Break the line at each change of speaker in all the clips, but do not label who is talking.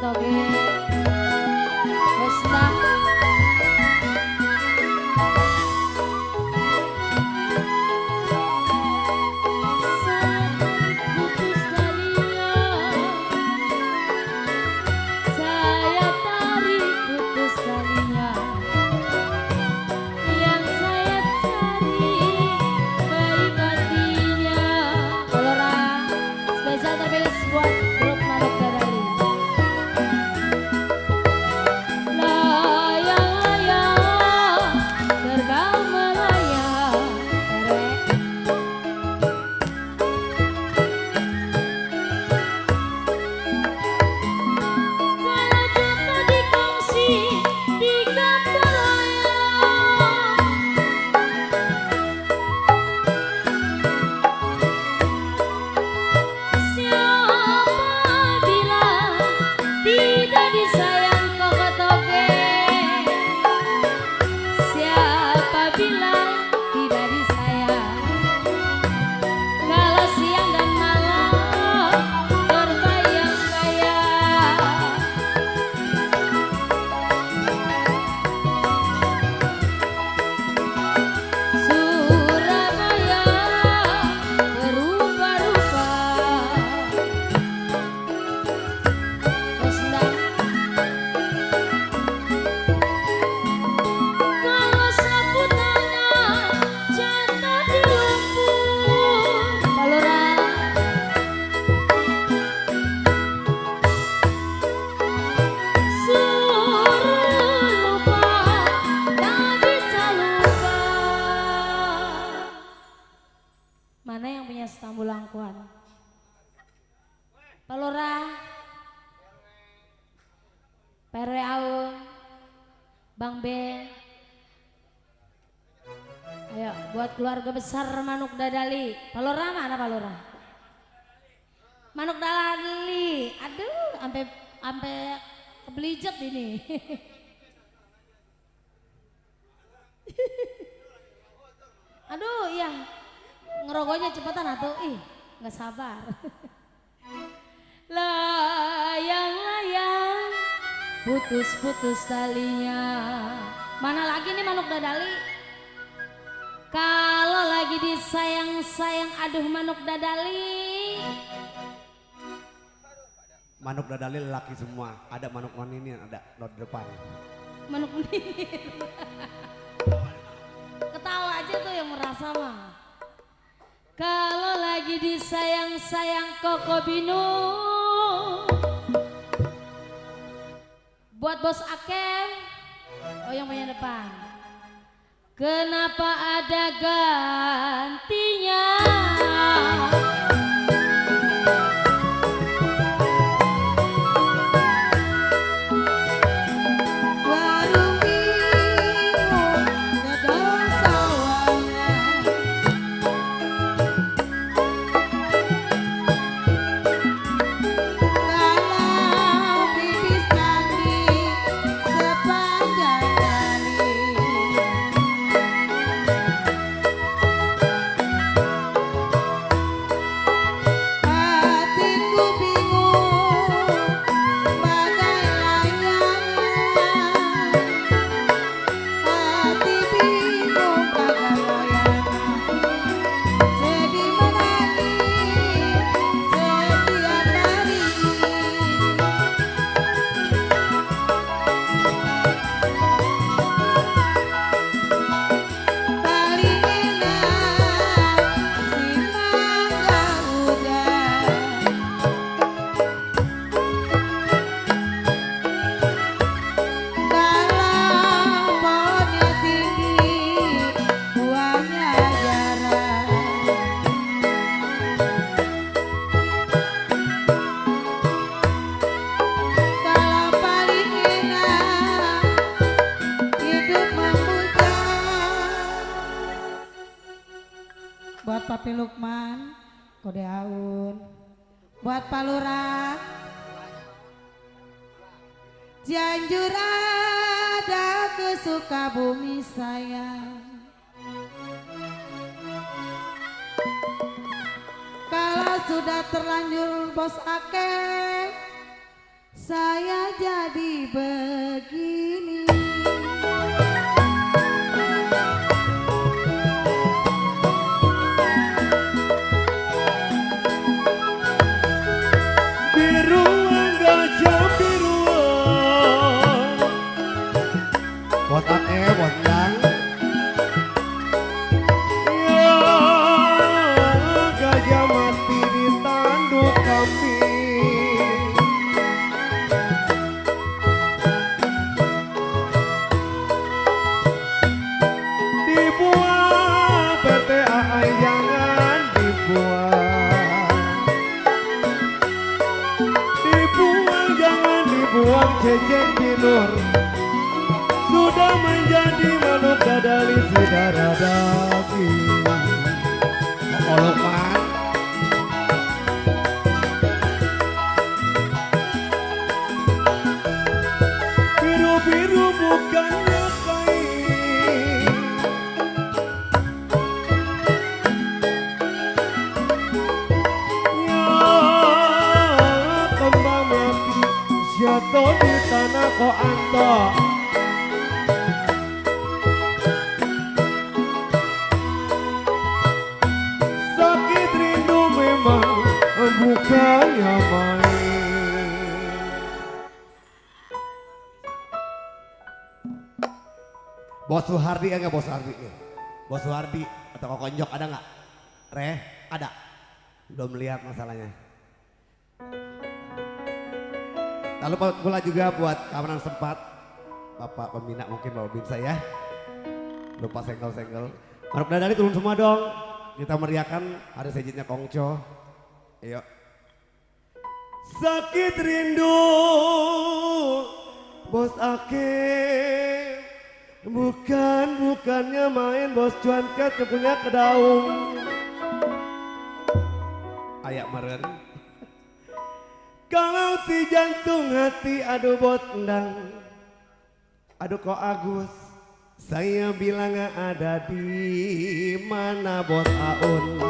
toge. Wes dah. Mana yang punya Stambul Angkuhan? Palora, Perwe Aung, Bang Ben. Ayo buat keluarga besar Manuk Dadali. Palora mana Palora? Manuk Dadali. Aduh, sampai kebelijat ini. Aduh, iya. Ngerogohnya cepetan atuh, ih nggak sabar. Layang-layang putus-putus talinya. Mana lagi nih Manuk Dadali? Kalau lagi disayang-sayang, aduh Manuk Dadali.
Manuk Dadali lelaki semua, ada Manuk Maninin, ada not depan.
Manuk Maninin. Ketawa aja tuh yang merasa mah. Kalau lagi disayang-sayang Koko Binu, buat Bos Akem, oh yang punya depan. Kenapa ada gantinya?
Buat Papi Lukman, Kode Aun. Buat Palura, Cianjur ada ke Sukabumi sayang. Kalau sudah terlanjur Bos Akeh, saya jadi begini.
Biruan gajah biruan. Botak botang. Ya gajah mati di tanduk kambing. Dibuang PTA jangan dibuang. Dibuang jangan dibuang cecek binur. Sudah menjadi manuk dadali si darah daging. Olokan. Biru-biru bukannya kain. Ya kembang mati jatuh di tanah kok antok. Sakit rindu memang bukannya main. Bos Suhardi enggak Bos Suhardi nih? Bos Suhardi atau Kokonjok ada nggak? Reh ada. Belum melihat masalahnya. Lalu pula juga buat keamanan sempat Bapak pembina mungkin Bapak Bin saya. Lupa senggol-senggol. Manuk dadali turun semua dong. Kita meriahkan hari sejitnya Kongco. Ayo. Sakit rindu Bos Ake. Bukannya main Bos Cuanket punya kedaung. Ayak meren. Kalau si jantung hati aduh bot endang. Aduh kok Agus. Saya bilang ada di mana Bos Aun.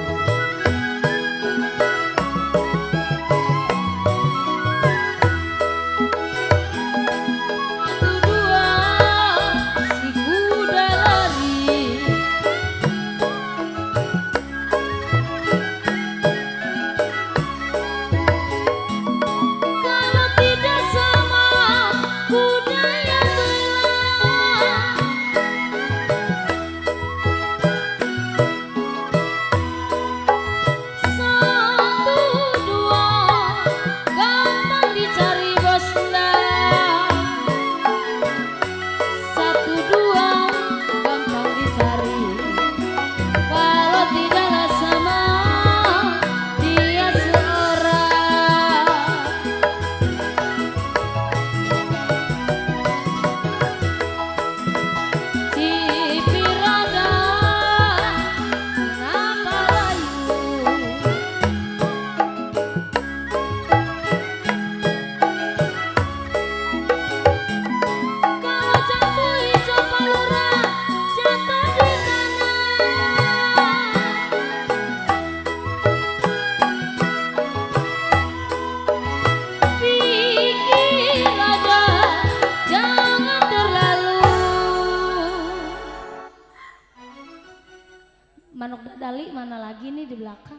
Manuk dadali mana lagi nih di belakang?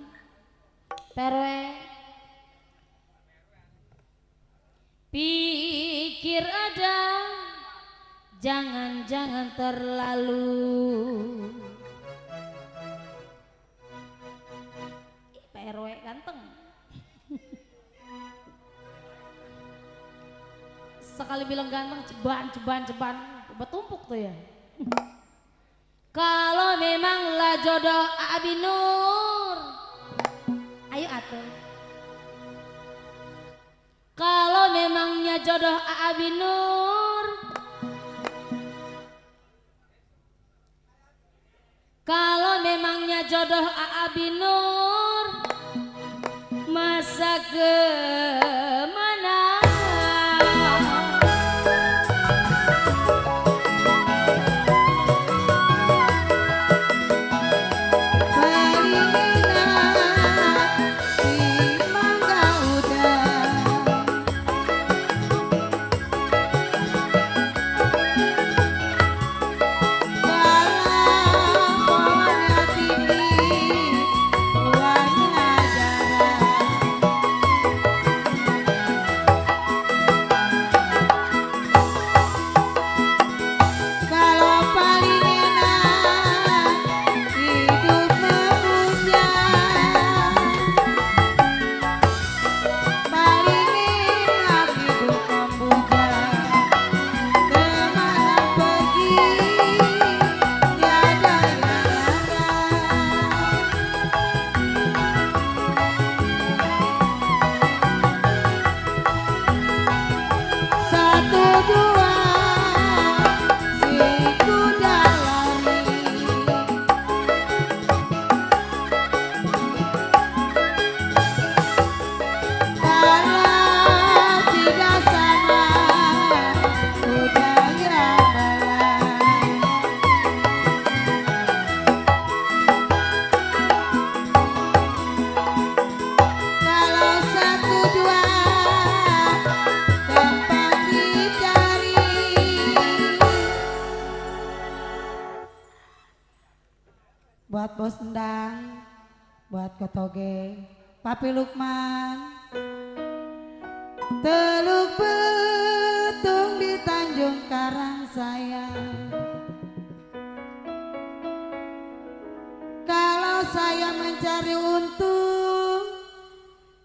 Perwe. Pikir ada, jangan-jangan terlalu. Perwe ganteng. Sekali bilang ganteng, ceban, bertumpuk tuh ya. Kalau memanglah jodoh Abi Nur, ayo atuh. Kalau memangnya jodoh Abi Nur, kalau memangnya jodoh Abi Nur, masa kemana?
buat Bos Endang, buat Kotoge, Papi Lukman. Teluk Betung di Tanjung Karang sayang. Kalau saya mencari untung,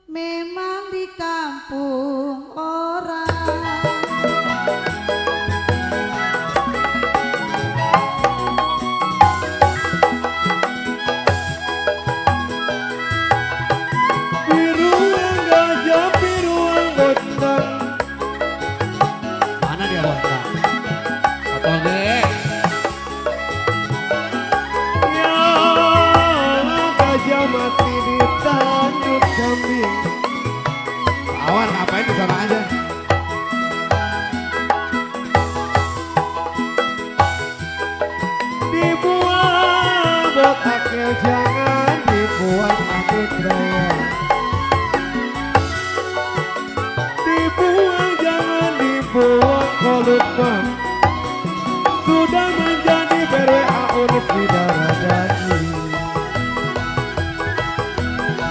memang di kampung orang.
Biruang gajah, biruang bondang. Mana dia bondang? Kotoge. Ya gajah mati di tanduk kambing. Awan ngapain di sana aja? Dibuang bot akil, jangan dibuang akil raya. Dibuang jangan dibuang kolutman. Sudah menjadi BWA Universidara Daging.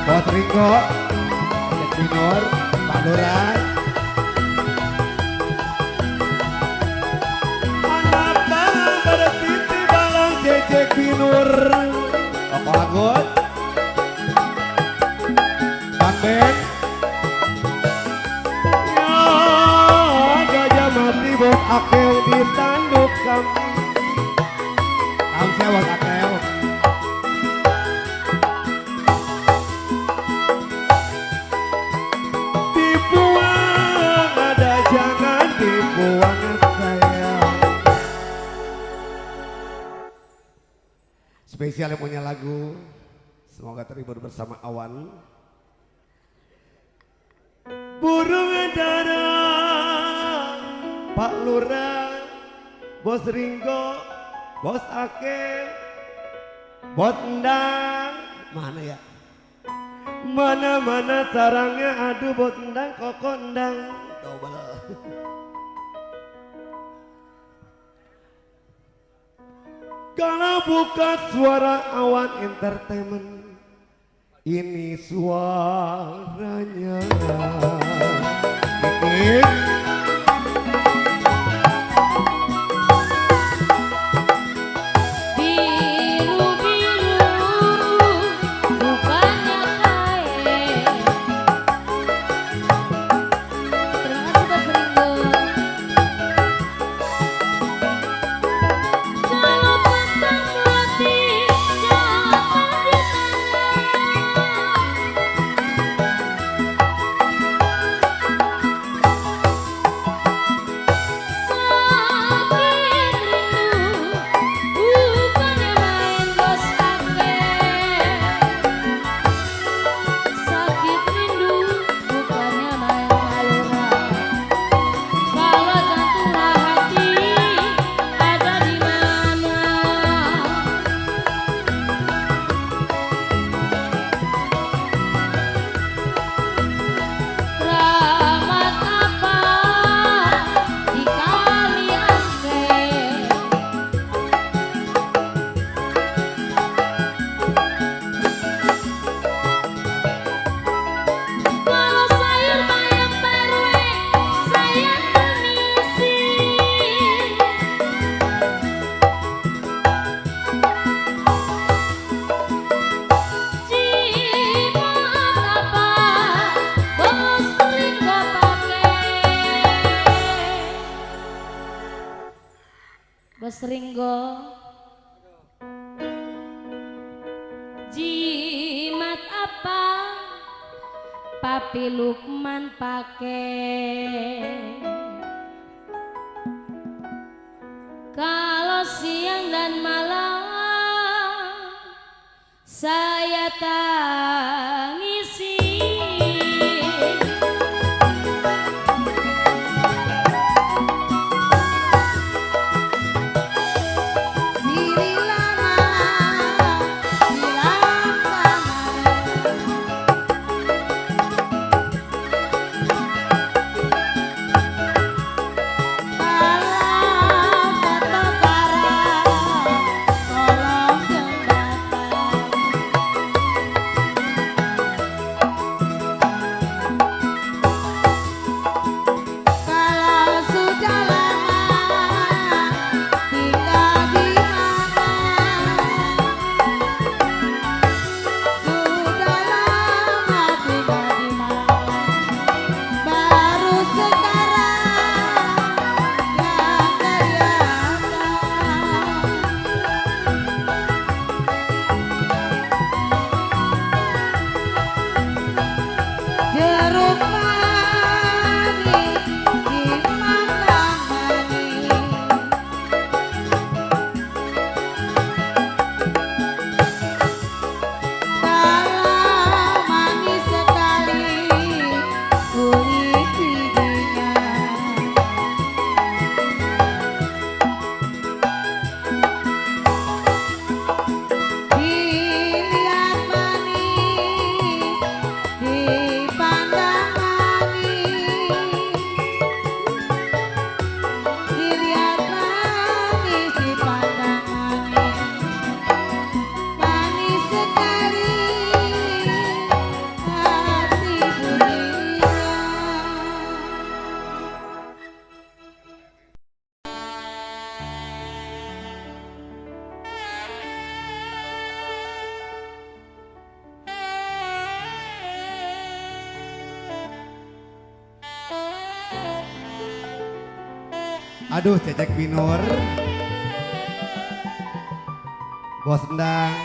Bot Ringo, Cek Binur, Pak Lurah. Anak balang bertiti balang Cek Binur. Toko Agut, Bang Ben. Ya gajah mati bos akel di tanduk kambing. Kamu siapa bos akel? Dibuang ada jangan dibuang sayang. Spesial yang punya lagu, semoga terhibur bersama Awan. Burung dara, Pak Lurah, Bos Ringo, Bos Akel, Bos Endang. Mana ya? Mana-mana sarangnya, aduh Bos Endang, Koko Endang. Double. Kalau bukan suara Awan Entertainment, ini suaranya. Bikin.
Bos Ringo, jimat apa Papi Lukman pakai? Kalau siang dan malam saya tangisi.
Tolong jembatan
Aduh Cecek Binur. Bos Endang.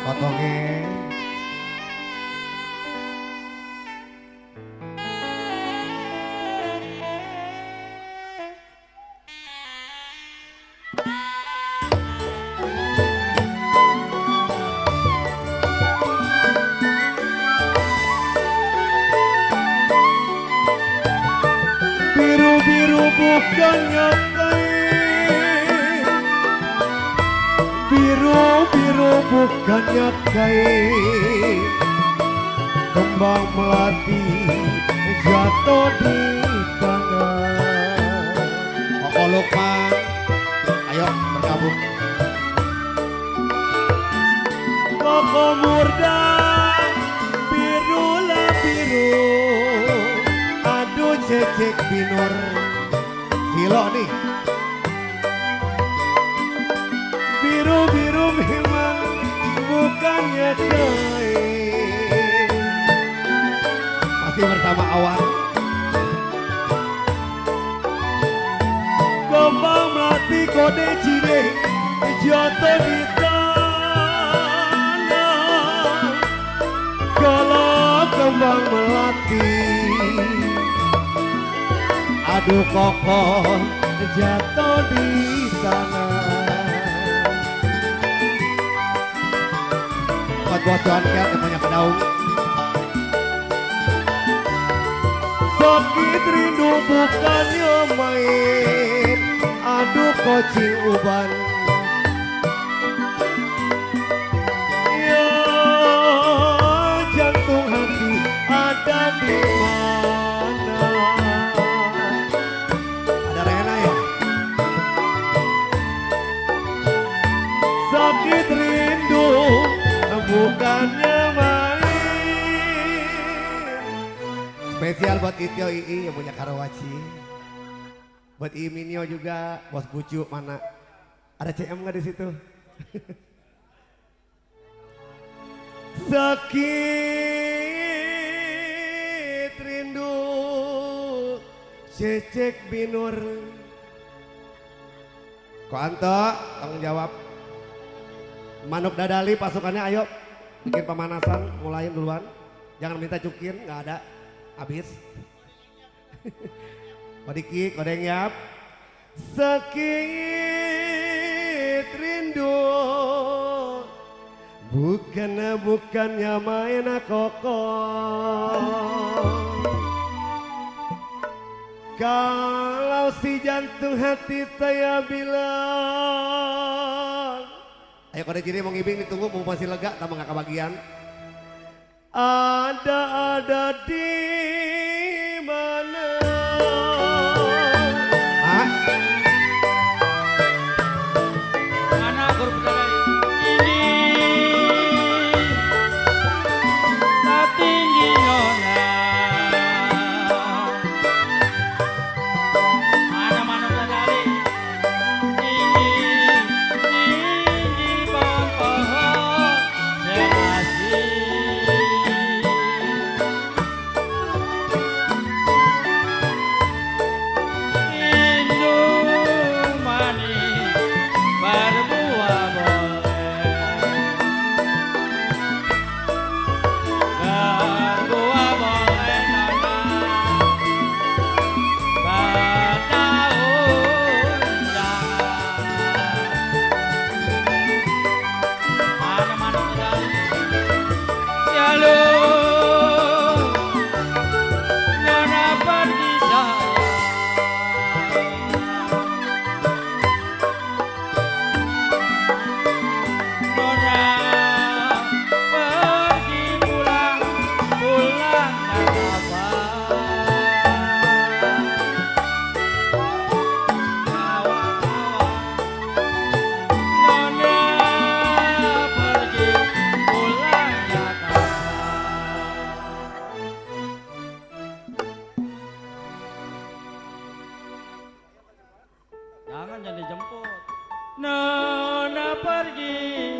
Kotonge.
Biru-biru bukannya kain, biru-biru bukannya kain, kembang melati jatuh di tangan.
Koko Lukman. Ayo bergabung.
Koko Murda, biru lah biru, aduh Cecek Binur.
Silo nih.
Biru-biru memang bukannya kain.
Masih bersama Awan.
Kembang melati kode cile jatuh di tanah. Kalau kembang melati,
Aduh Koko.
jatuh di tanah.
Buat Johan Kel yang punya kedaung.
Sakit rindu bukannya main, aduh kocing uban. Ya jantung hati ada di mana?
Ada Rena ya.
Sakit rindu bukannya main.
Spesial buat Itio Ii yang punya Karawaci. Buat Iminio juga, Bos Bucu mana? Ada CM nggak di situ?
Sakit rindu Cecek Binur.
Ko Anto, tanggung jawab. Manuk Dadali pasukannya ayo bikin pemanasan, mulain duluan. Jangan minta cukin, nggak ada, habis. Kodiki, kodeng yap.
Sakit rindu bukannya main koko. Kalau si jantung hati saya bilang,
Ayo kode jadi mau ngibing ditunggu, mau masih lega, tambah nggak kebagian.
ada di mana?
Hah?
Mana grup dari ini tak tinggi nona. Mana dari tinggi pohon serasi. Jangan dijemput. Nona pergi,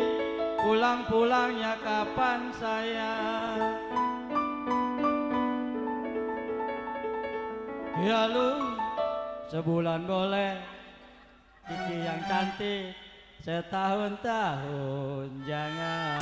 pulang-pulangnya kapan saya? Ya lu sebulan boleh. Kiki yang cantik, setahun-tahun jangan.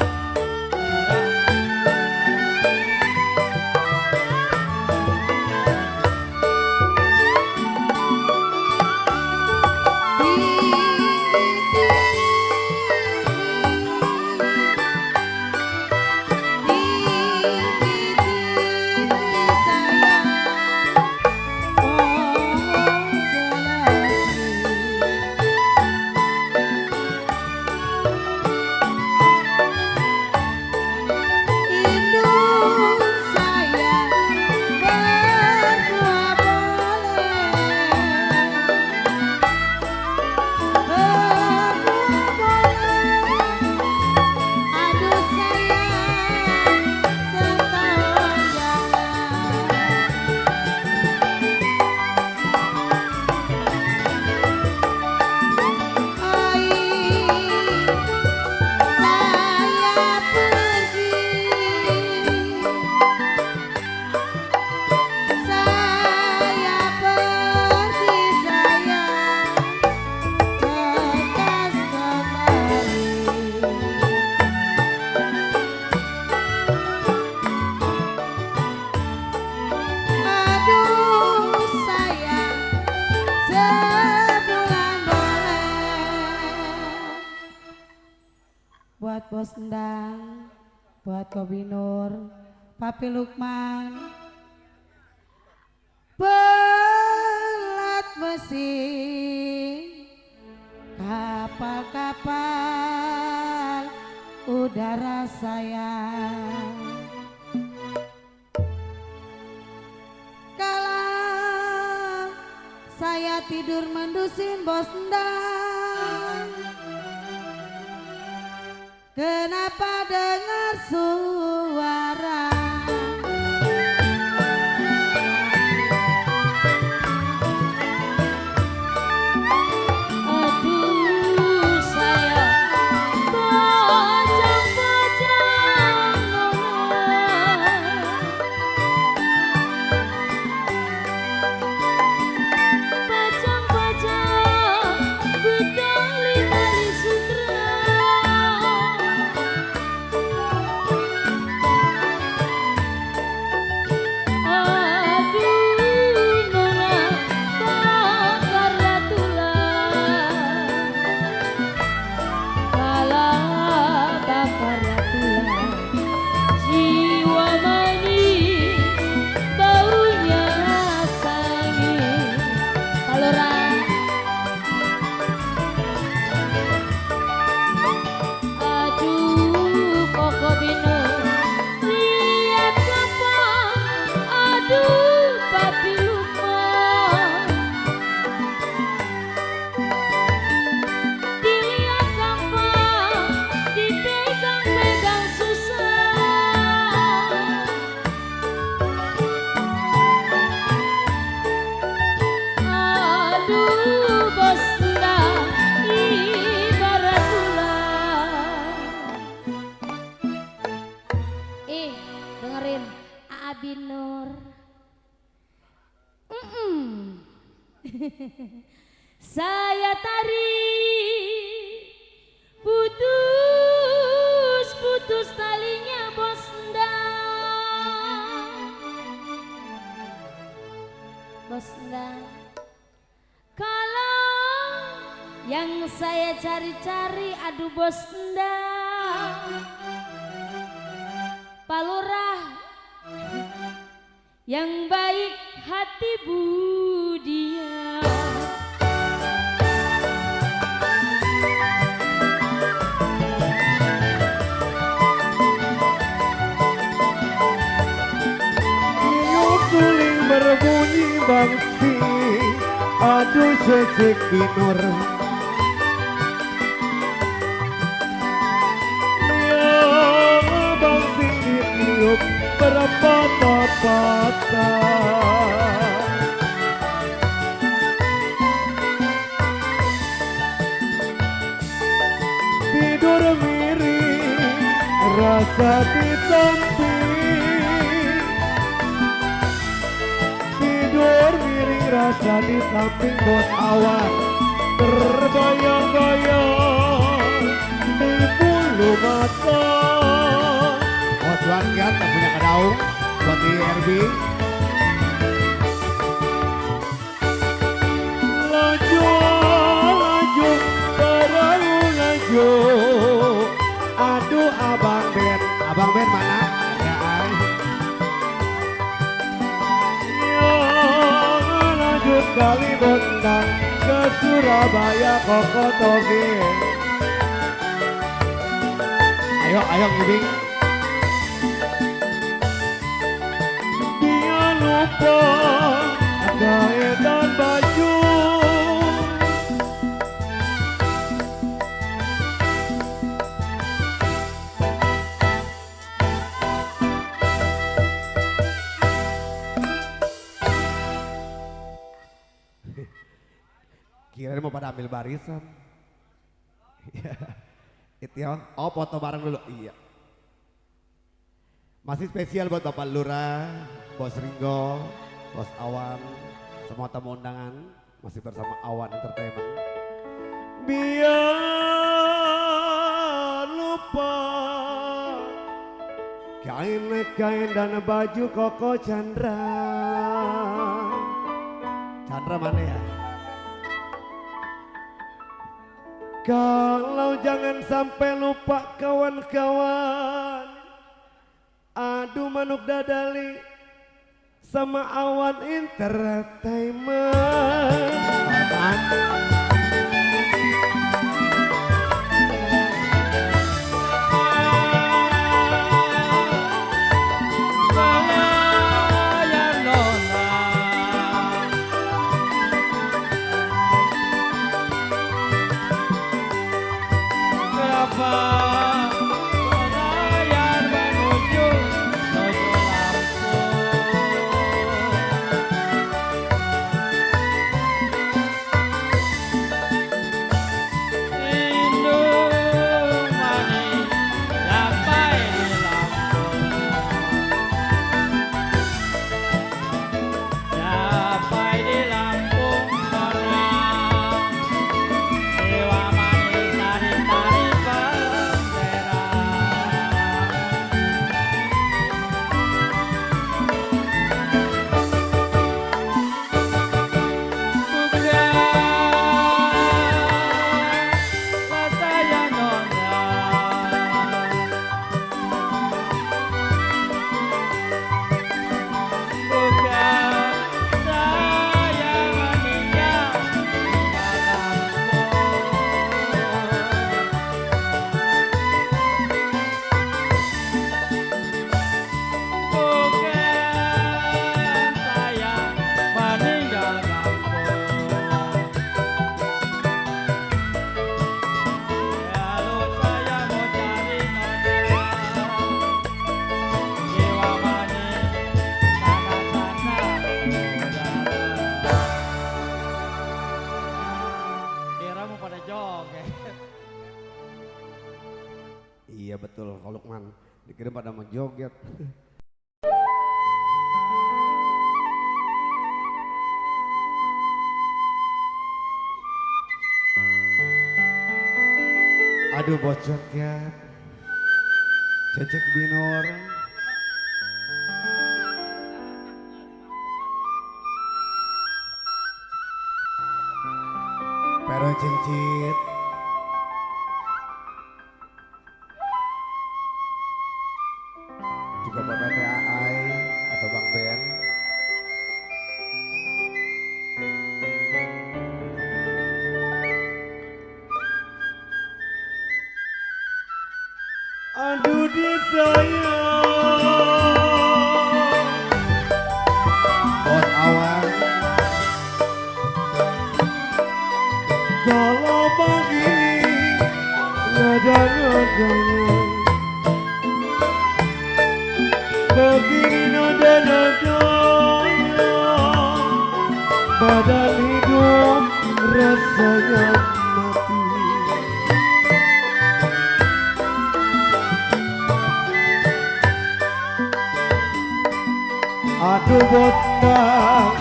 Buat Bos Endang, buat Kobi Nur, Papi Lukman, pelat mesin, kapal-kapal udara sayang. Kalau saya tidur mendusin Bos Endang, kenapa dengar suara
Aduh sayang, bajang-bajang bajang-bajang berdali-dali sutra. Dengerin Abi Nur. Saya tarik putus talinya Bos Endang. Bos Endang, kalau yang saya cari-cari, aduh Bos Endang, Pak Lurah yang baik hati budian.
Tiup suling berbunyi bangsi, aduh cecek binur. Berpatah-patah tidur miring rasa ditampi, tidur miring rasa biasa di samping bos awan terbayang-bayang di bulu mata.
Bos Juan kan punya kedaung buat di RB.
Laju, laju, perahu laju. Aduh Abang Ben.
Abang Ben mana? Ya, ay.
Yang lanjut kali bondang ke Surabaya Koko Toge.
Ayo, ayo ngibing.
Dia lupa ada edan baju.
Kirain mau pada ambil barisan. Itu ya. Oh foto bareng dulu. Iya. Masih spesial buat Bapak Lurah, Bos Ringo, Bos Awan, semua tamu undangan masih bersama Awan Entertainment.
Biar lupa kain dan baju Koko Chandra.
Chandra mana ya?
Kalau jangan sampai lupa kawan-kawan. Aduh manuk dadali sama Awan Entertainment.
Iya betul, kalau Lukman dikirim pada mau joget. Aduh bocor ya, Cecek Binur. Pero Cincit. Juga Bapak TAI atau Bang Ben.
Aduh disayang
Bos Awan.
kalau begini nada-nadanya, begini nada-nadanya, badan hidup rasanya mati. Aduh botang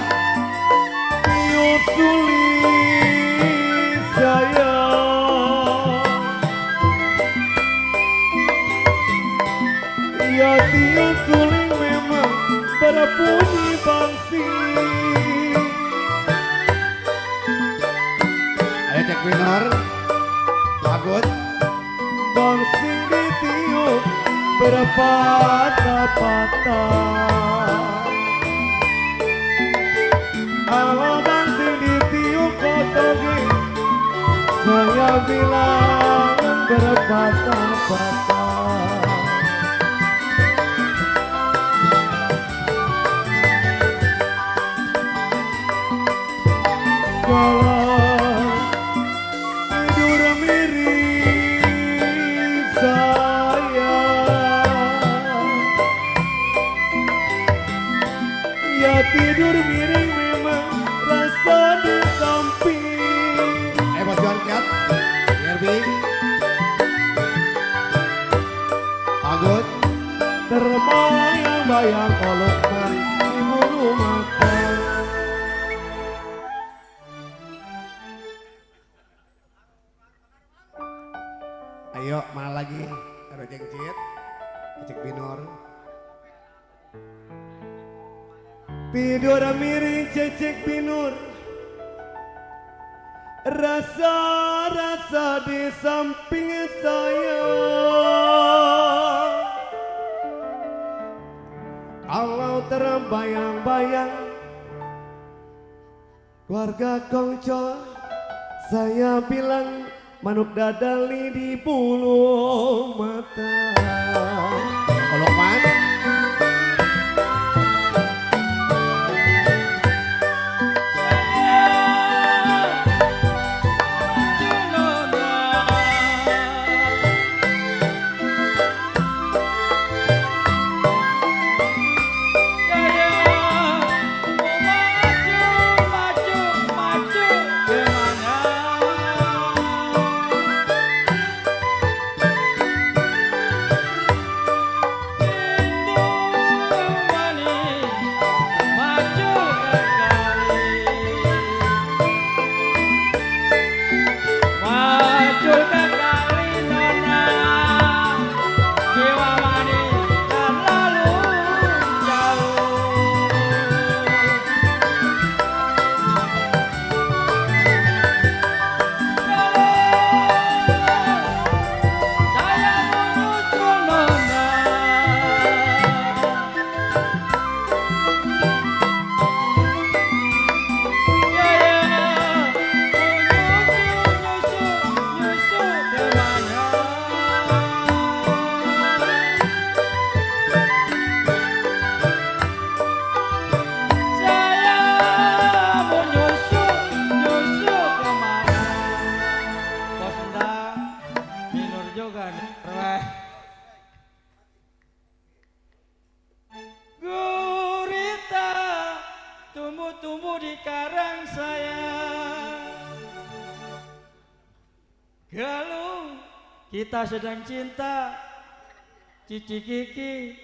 Ya tiup suling memang berbunyi bangsi.
Ayo cek minor. Bagus.
Bangsi ditiup berpatah-patah. Kalau bangsi ditiup kotoge, saya bilang berpatah-patah. Kalau tidur miring saya, ya tidur miring memang rasa di samping.
Emosi kat. Gerbing. Bagus.
Terbayang-bayang kolokman di bulu mata.
Ayo mana lagi? Ada jengcit. Cek minor.
Tidur miring cecek binur, rasa-rasa di samping saya. Kalau terbayang-bayang keluarga kongco, saya bilang manuk dadali di bulu mata.
Kolokman.
tumbuh di karang saya. Kalau kita sedang cinta, Cici Kiki,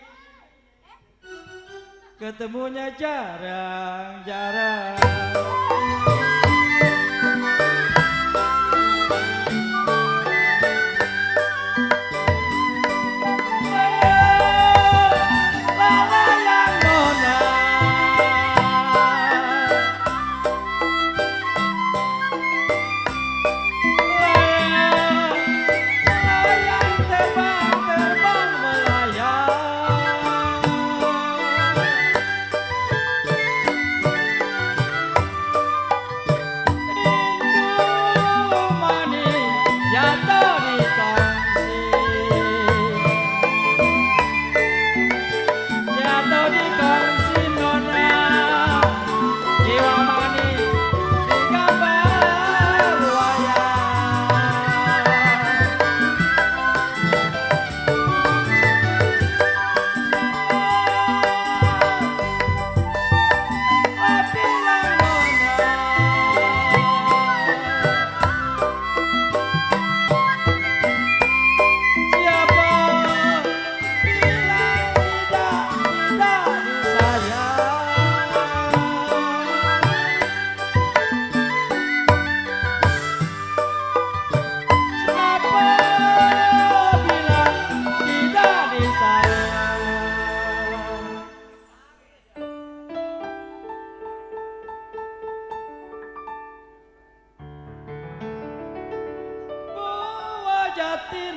ketemunya jarang-jarang.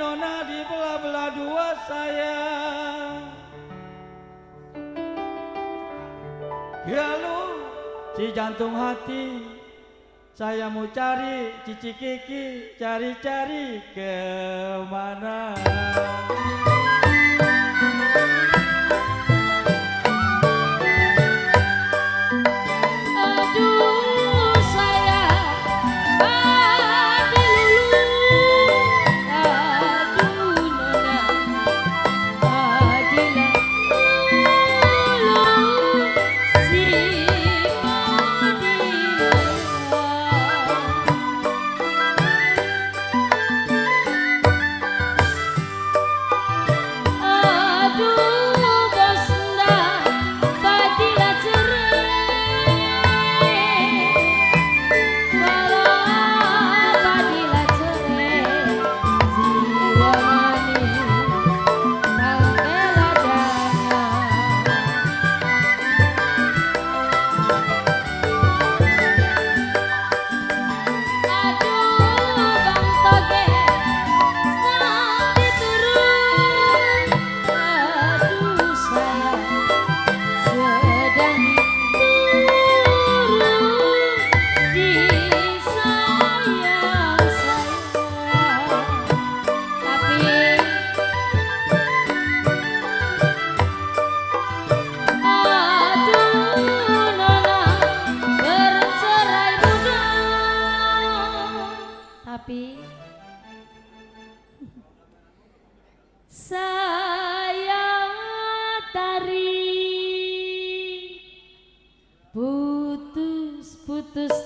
nona di belah-belah dua sayang. Lalu si jantung hati saya mau cari Cici Kiki, cari-cari kemana.
Aduh sayang padi lulu, aduh nona padi lulu, si padi aduh bosna padi cerai, kalau padi cerai jiwa manis tangkela aduh bang toge nanti turun, aduh sayang sedang turun di sayang tapi aduh nona bercerai muda, tapi sayang tari putus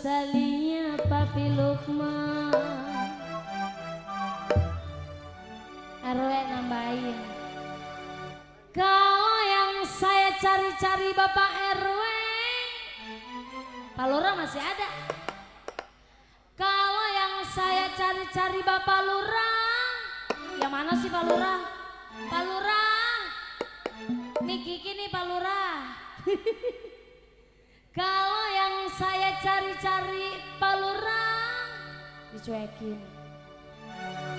talinya Papi Lukman. RW nambahin, kalau yang saya cari-cari Bapak RW Pak Lurah masih ada. Kalau yang saya cari-cari Bapak Lurah, yang mana sih Pak Lurah? Pak Lurah, nih Kiki nih Pak Lurah. Kalau yang saya cari-cari Pak Lurah dicuekin.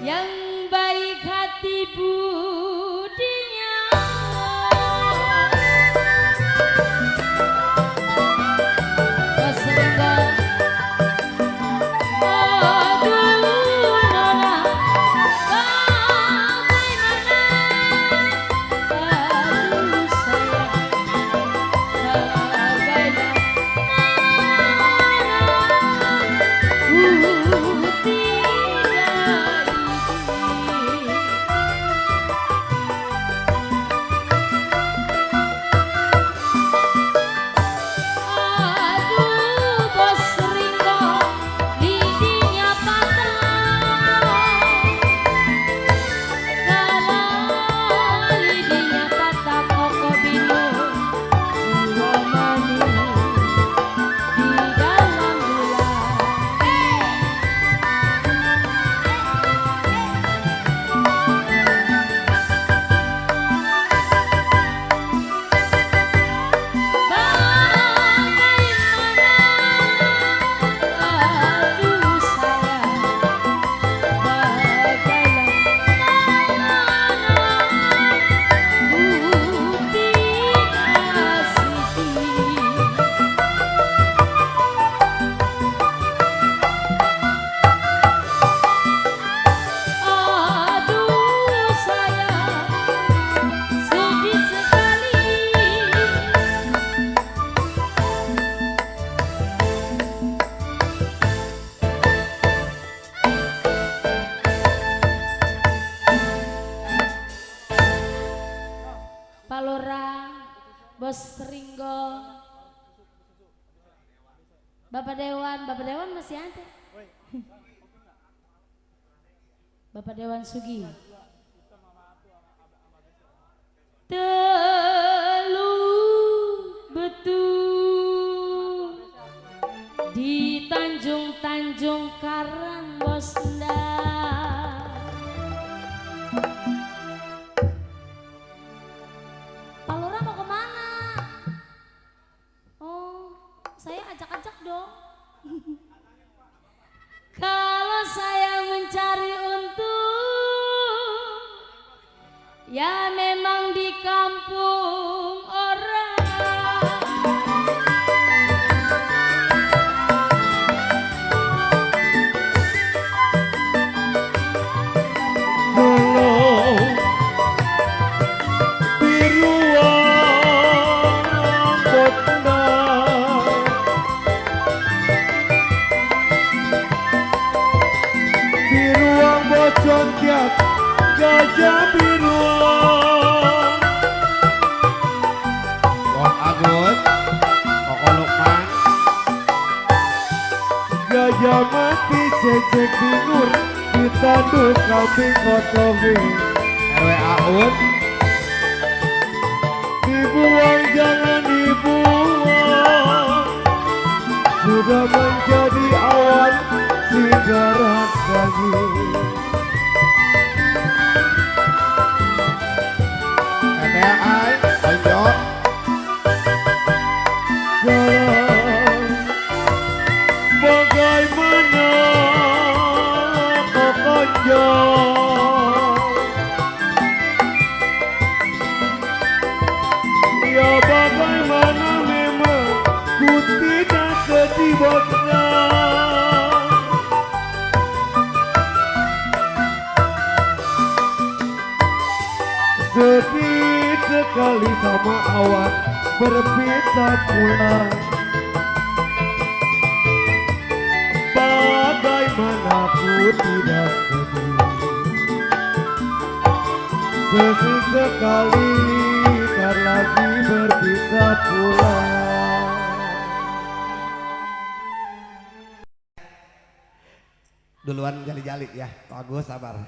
Yang baik hati budinya, Bos Ringo. Aduh nona bagaimana, aduh sayang bagaimana, aduh Bos Ringo lidinya patah, kalau lidinya patah koko bingung jiwa manis di dalam bulan. Aduh sayang bagaimana putih kasih, aduh sayang sedih sekali. Pak Lurah, Bos Ringo, Bapak Dewan masih ada. Bapak Dewan Sugi. Telu betul di Tanjung Karang Bos Ndang. Pak Lurah mau kemana? Oh, saya ajak-ajak dong. Kalau saya mencari untung Ya memang di kampung orang
Walau biruan botnang biruang bocon kiat gajah biruang
Bos Agus, Koko Lukman,
gajah mati cecek binur ditanduk kambing kotogi
RW Aun,
dibuang jangan dibuang sudah menjadi awan sigaran daging
TTI, Onjo,
sekarang bagaimana kau konjol ya bagaimana memang ku tidak ketibanya sedih sekali sama awan berpisah pulang bagaimana ku tidak sedih sedih sekali tak lagi berpisah pulang
duluan jali-jali ya, Kok Agus sabar.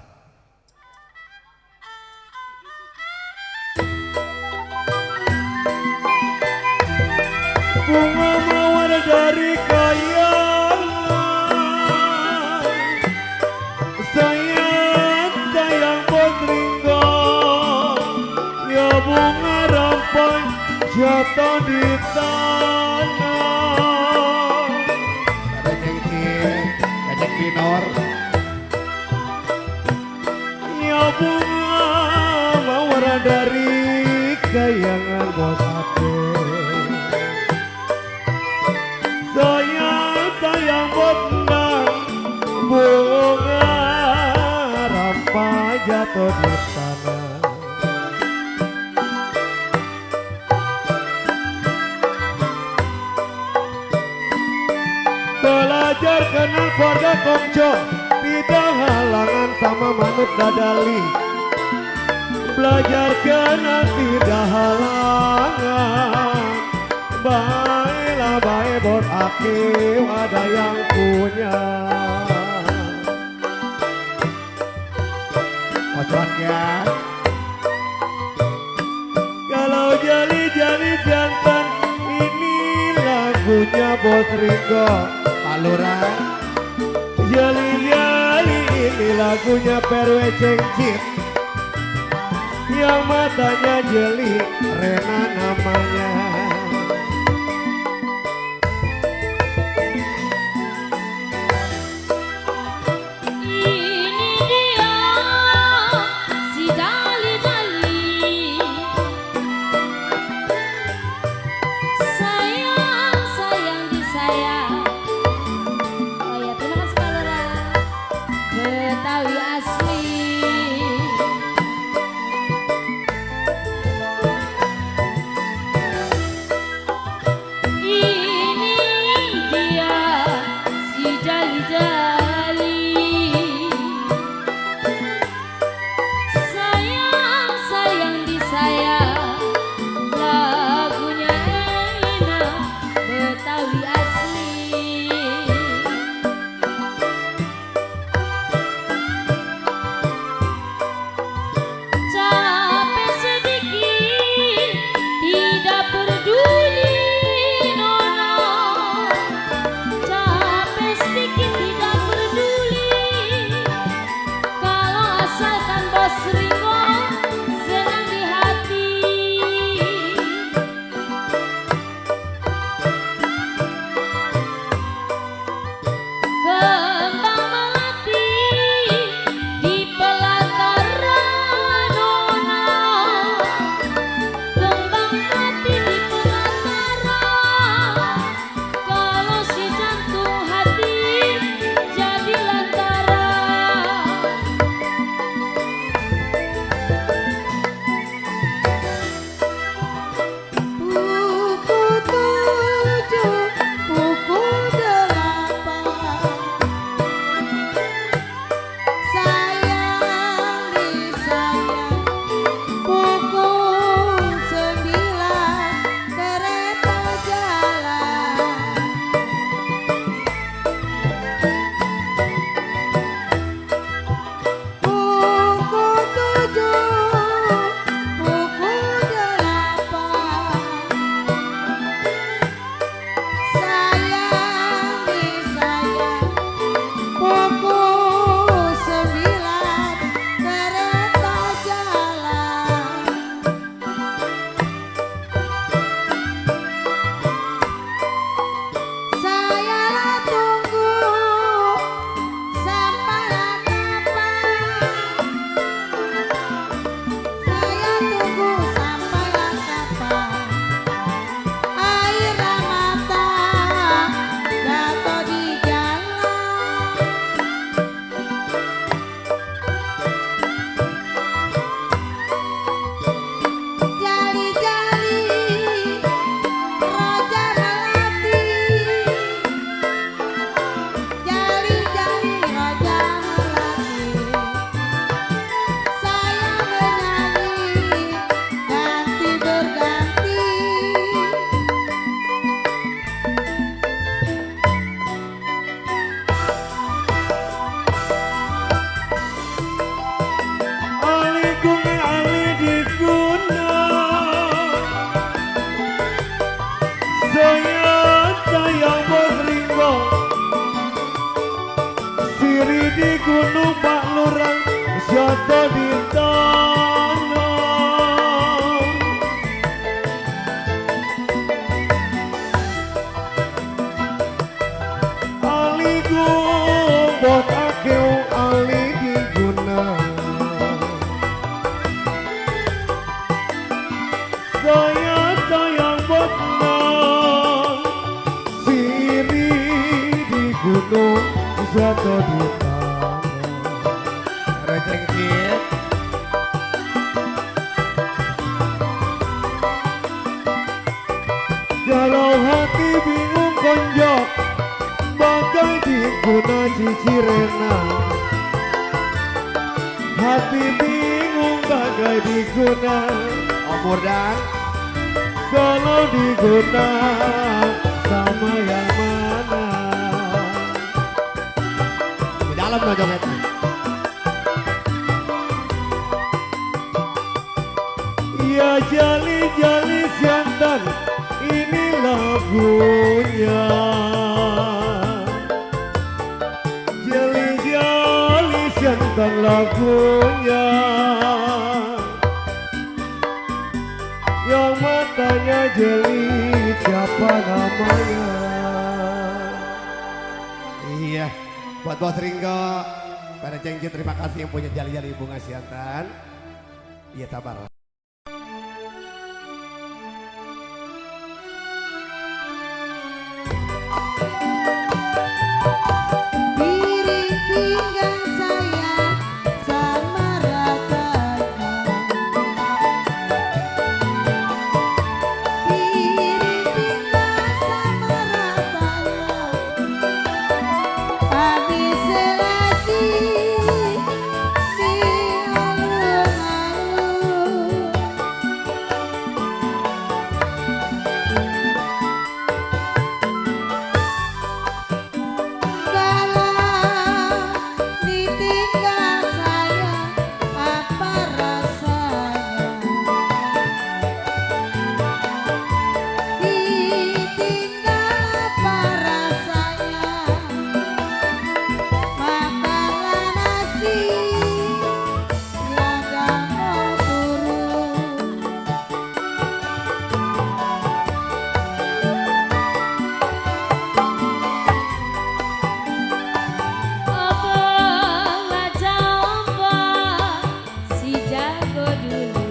bunga mawar dari kayangan sayang sayang potringgo ya bunga rampai jatuh di tanah
Ada Cengcing, Cecek Binor,
ya bunga mawar dari kayangan bos ate sayang sayang botnang bunga rampai jatuh di tanah belajar kenal keluarga kongco tidak halangan sama manut dadali belajar kenal tidak halangan baiklah baik bot akil ada yang punya
Kocok ya,
kalau jali-jali jantan ini lagunya bos Ringo
Pak Lurah,
jali-jali ini lagunya Perwe Cengcit yang matanya jeli Rena namanya
Ini dia si jali-jali Sayang, sayang disayang Oh ya terima kasih Pak Lurah Betawi asli
jatuh di tangan.
Recengkit.
Kalau hati bingung konjok, bagai diguna cici rena. Hati bingung bagai diguna,
Omur dan
kalau diguna sama yang mana?
di dalam no jogetnya.
Ya jali-jali siantan, ini lagunya. Jali-jali siantan lagunya. Yang matanya jeli, siapa namanya?
Iya, buat Bos Ringo, pada Cengkit terima kasih yang punya jali-jali bunga siantan. Iya sabar.
Piring pinggang saya sama ratanya. Piring pinggang sama ratanya. Habis selasi di alun-alun. Kalau ditinggal saya apa rasanya? Ditinggal apa rasanya? Makanlah nasi ladang mau turun.
Obong aja ombak si jago dulu.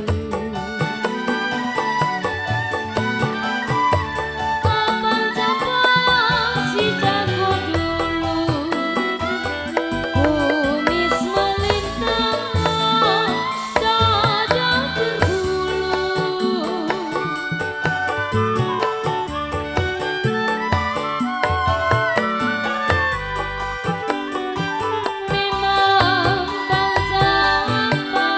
Obong jambong si jago dulu. Kumis melintang, dada berbulu. Memang bangsa apa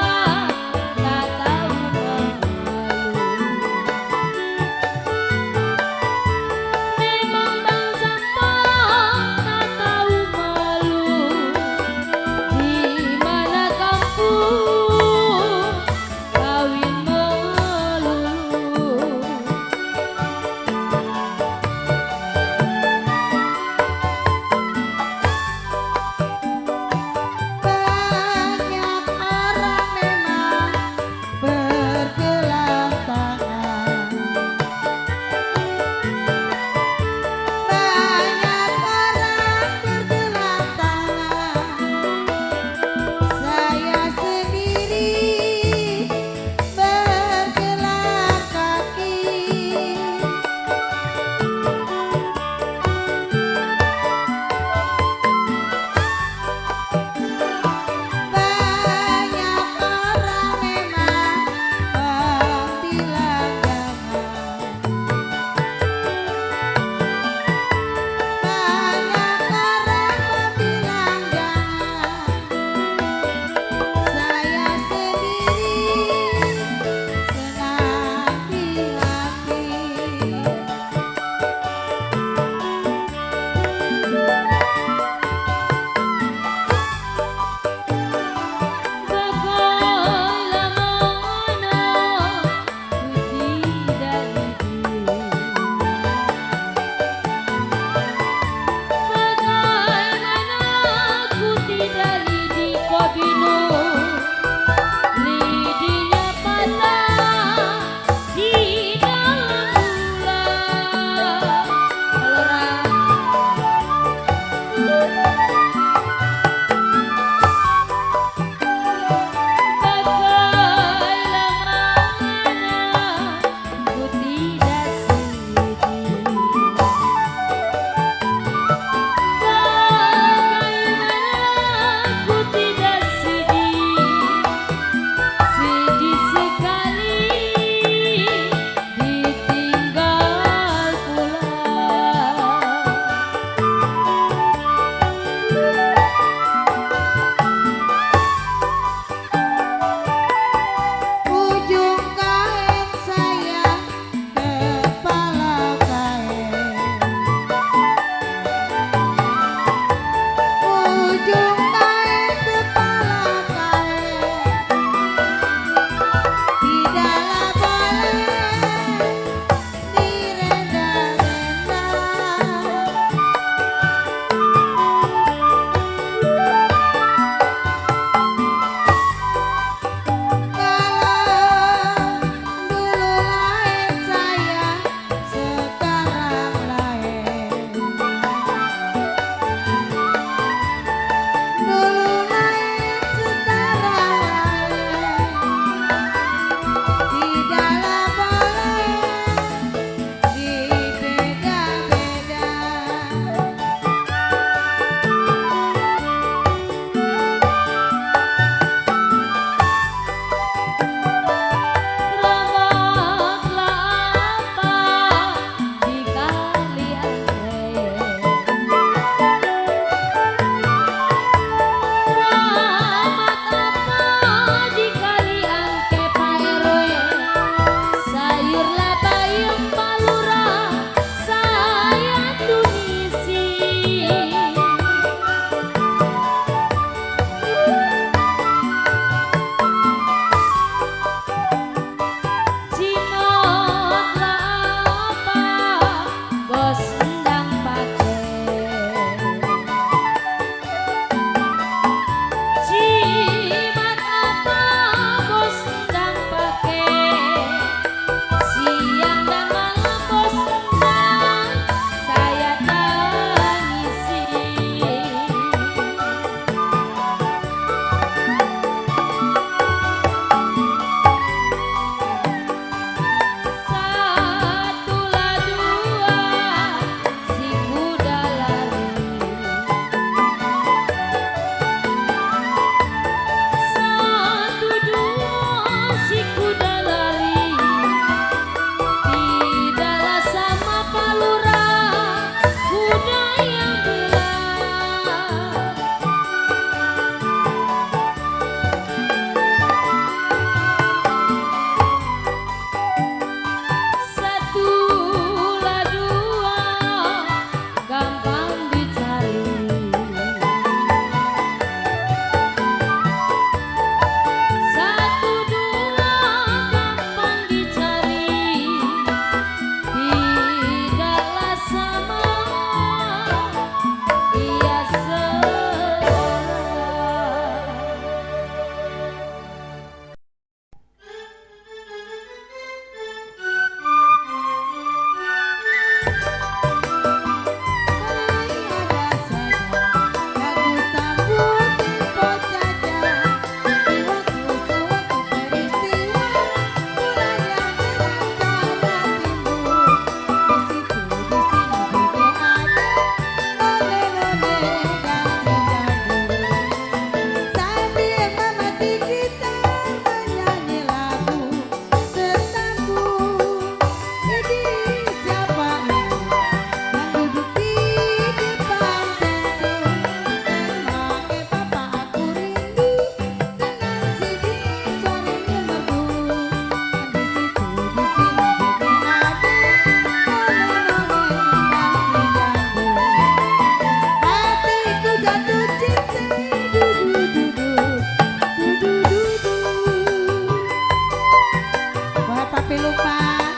Pak,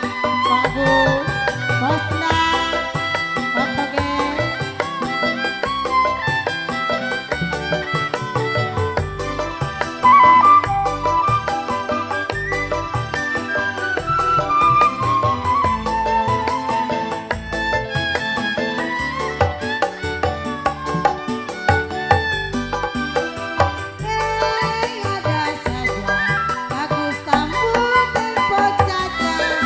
Pak Bu, Bosna, Otoge. Ada saja bagus tambut tempo caca.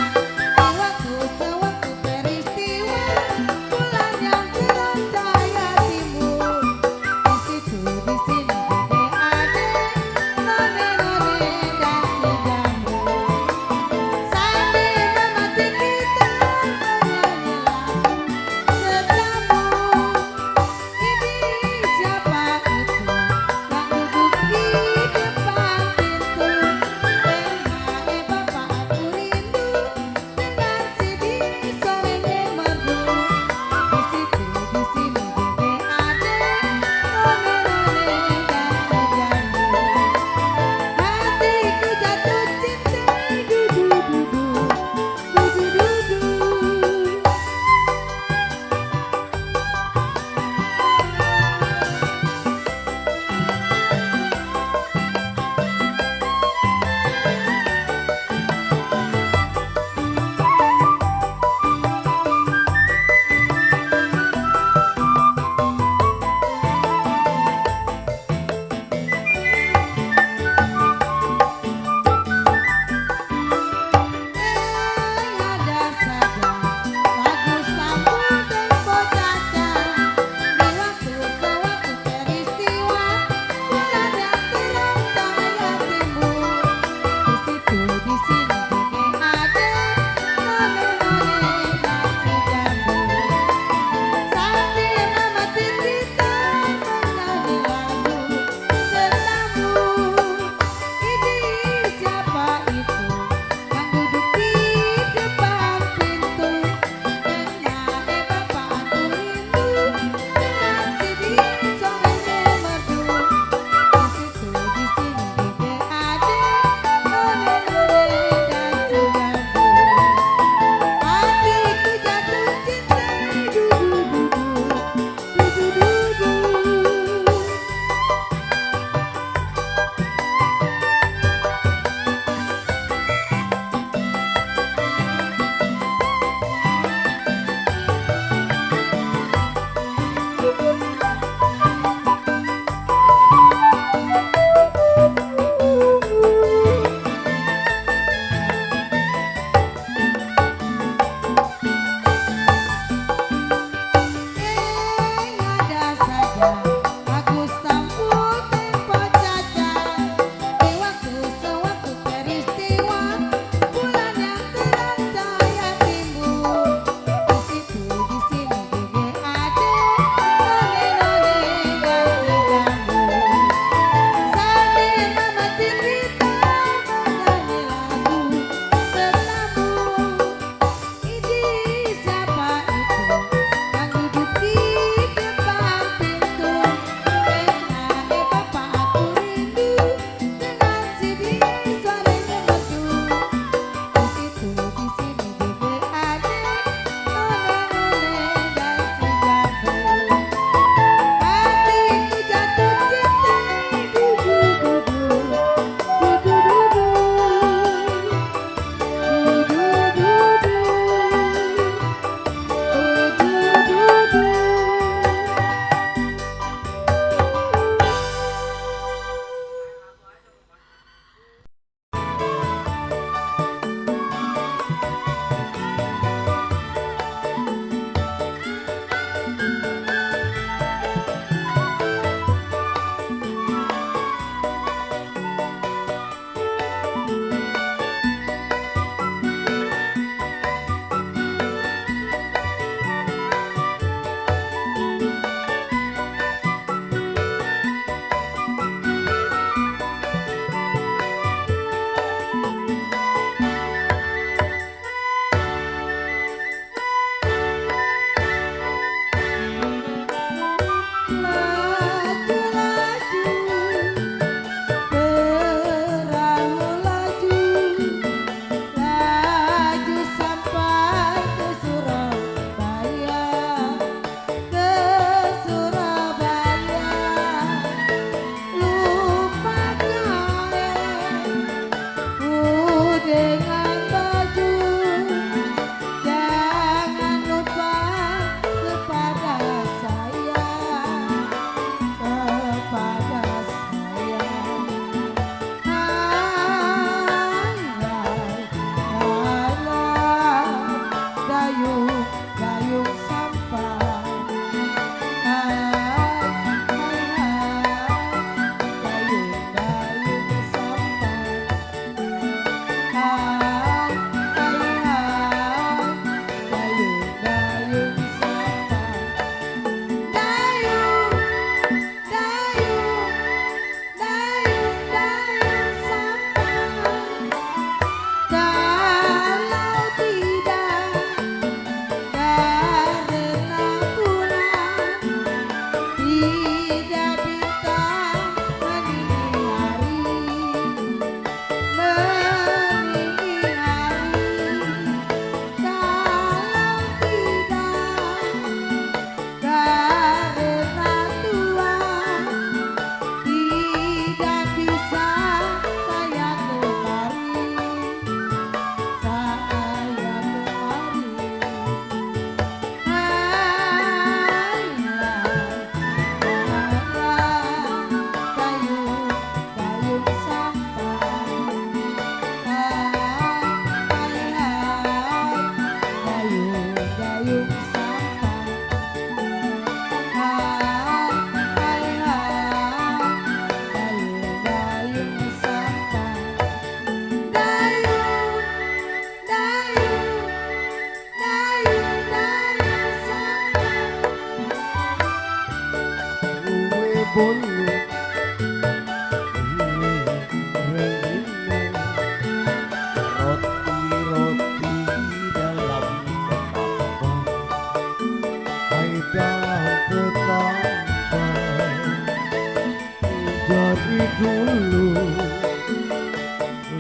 Dari dulu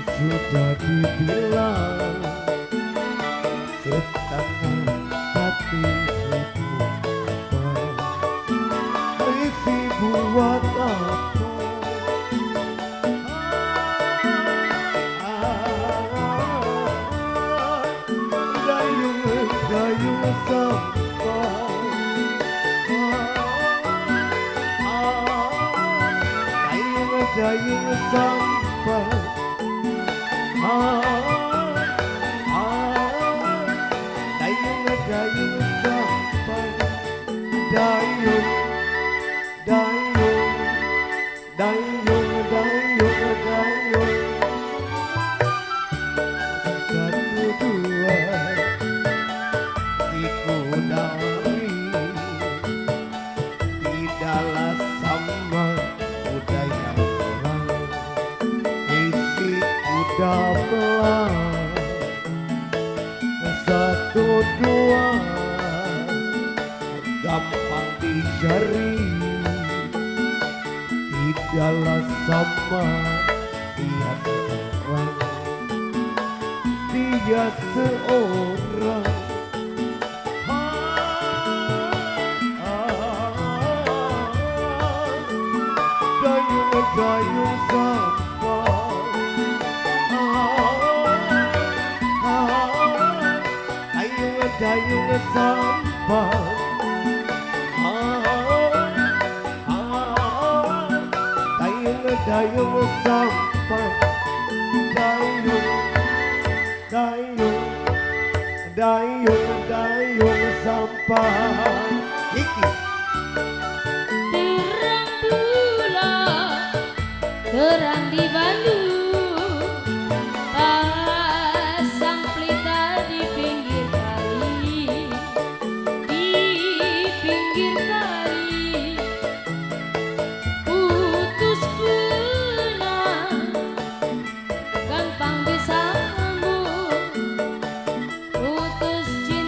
sudah dibilang setengah hati isi buat apa? Dayung dayung sampai dayung sampai dayung sampai dayung dayung dayung dayung dayung satu dua siku dari tidaklah sama budaya dapat satu dua gampang dicari tidaklah sama dia seorang dayung dayung sampai dayung sampai dayung sampai dayung dayung dayung dayung sampai Iki
Terang bulan, terang di Bandung, pasang pelita di pinggir kali, di pinggir kali, putus benang, gampang disambung, putus cinta.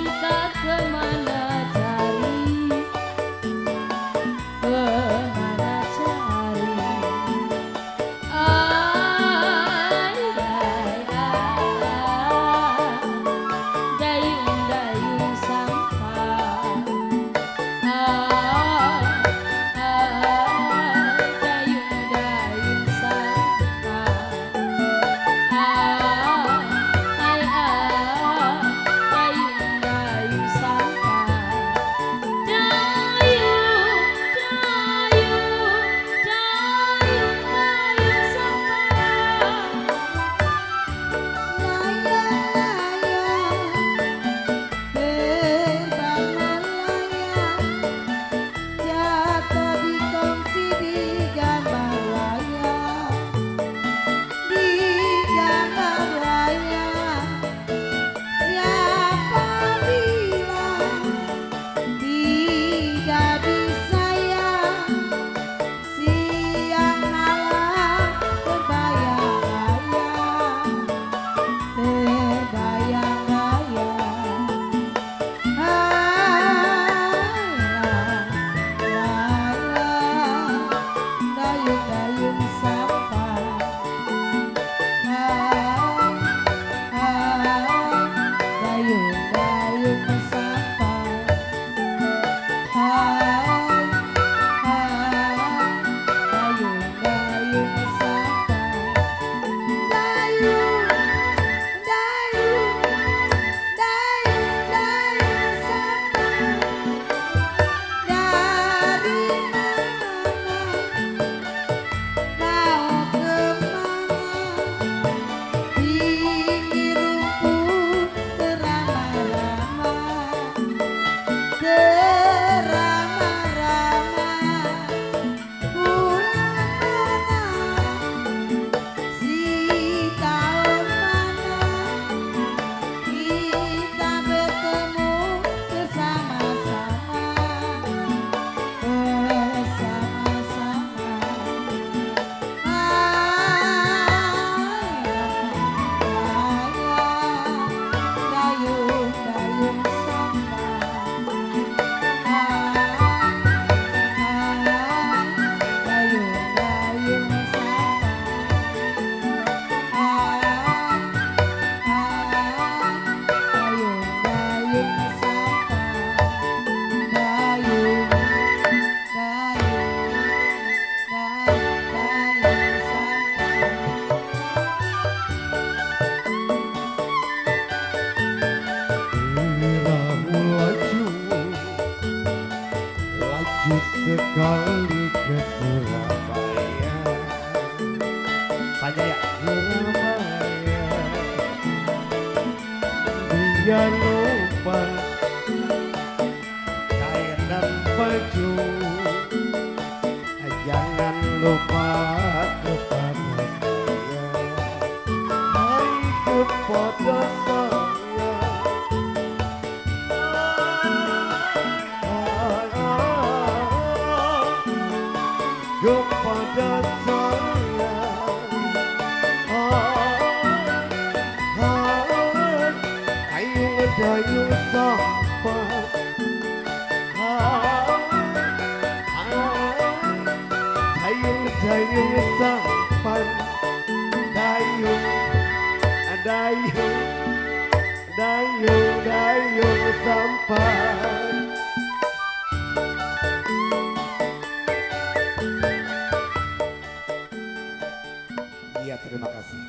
jangan lupa kain dan baju, jangan lupa kepada saya, hai kepada saya. Kepada saya, dayung sampai, dayung sampai, dayung sampai.
Iya, terima kasih.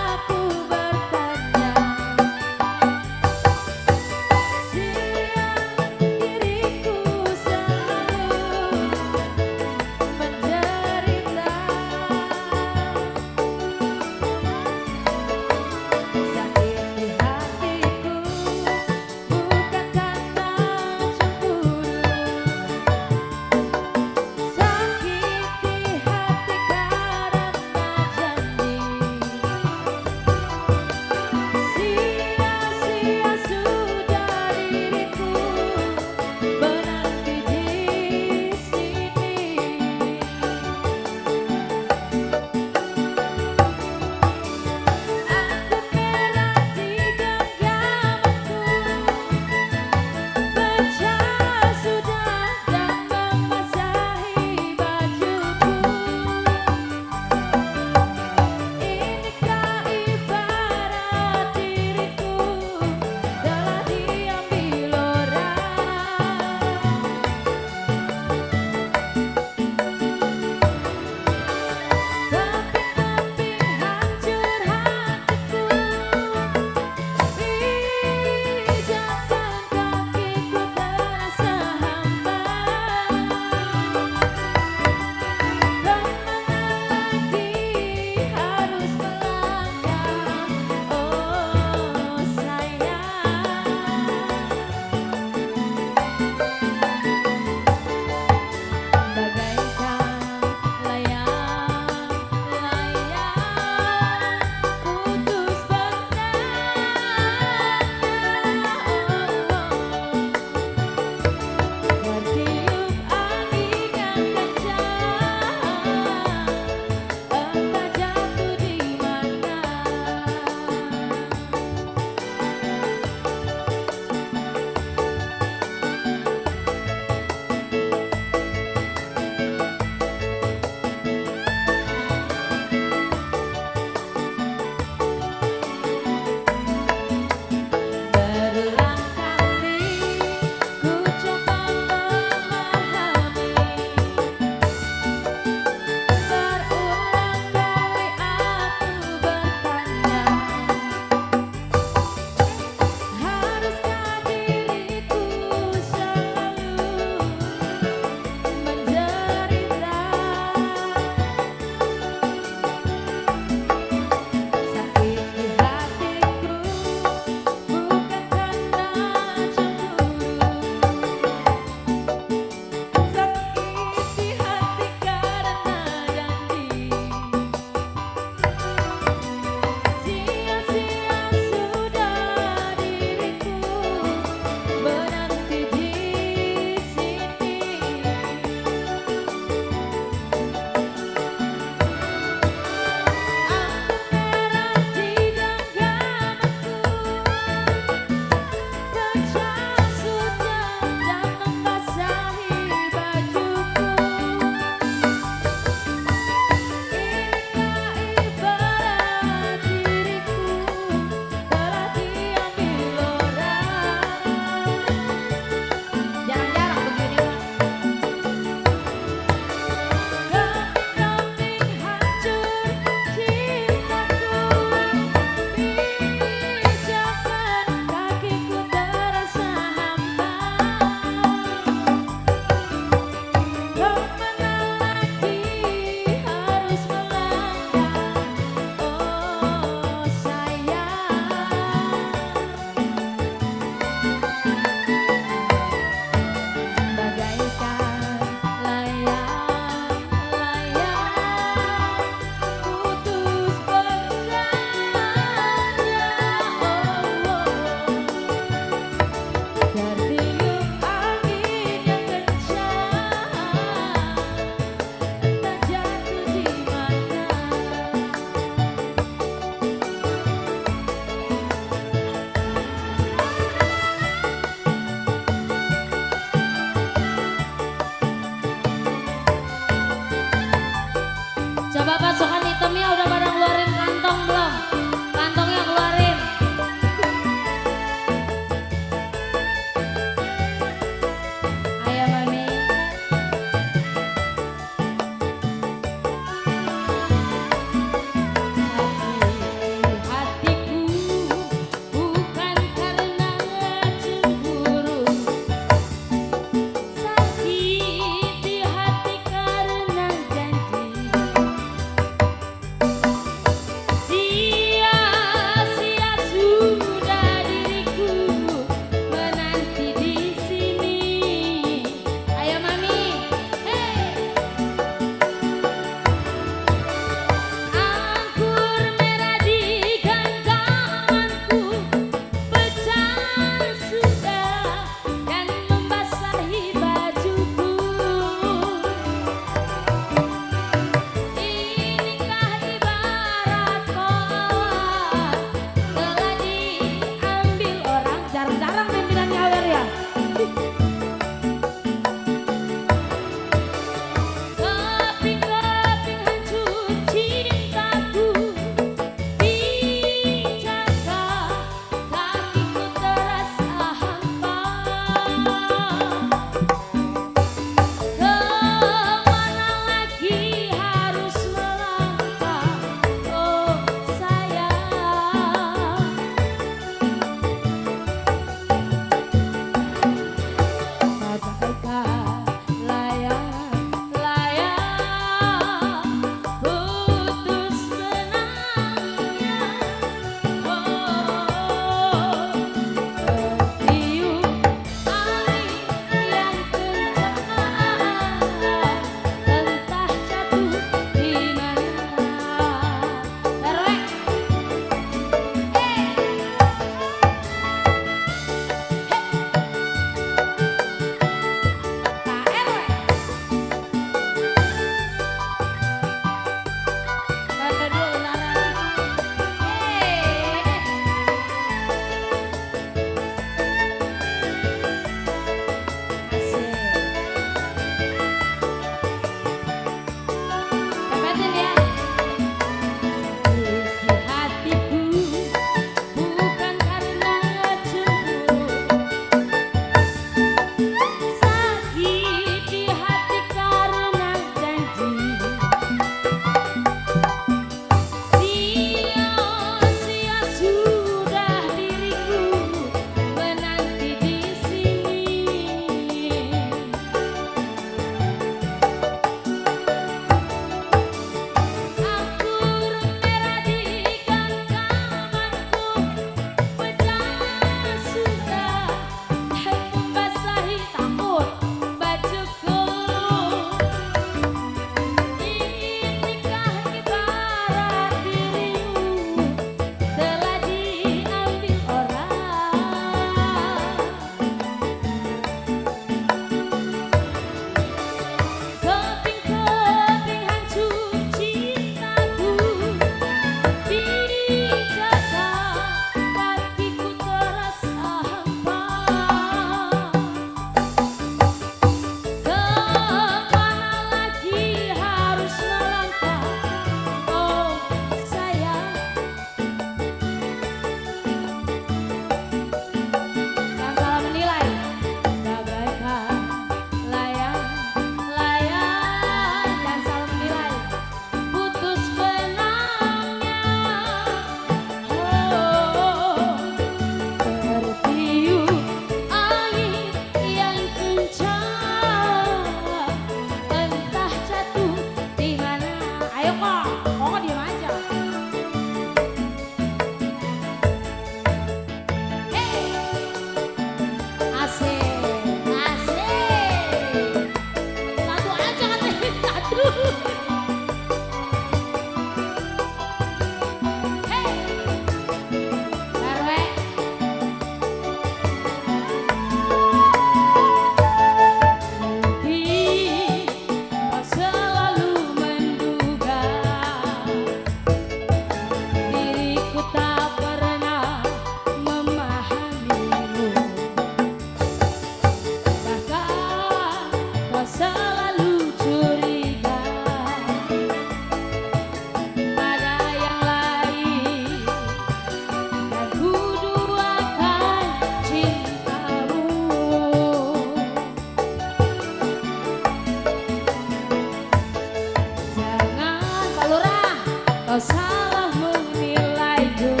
kau salah menilaiku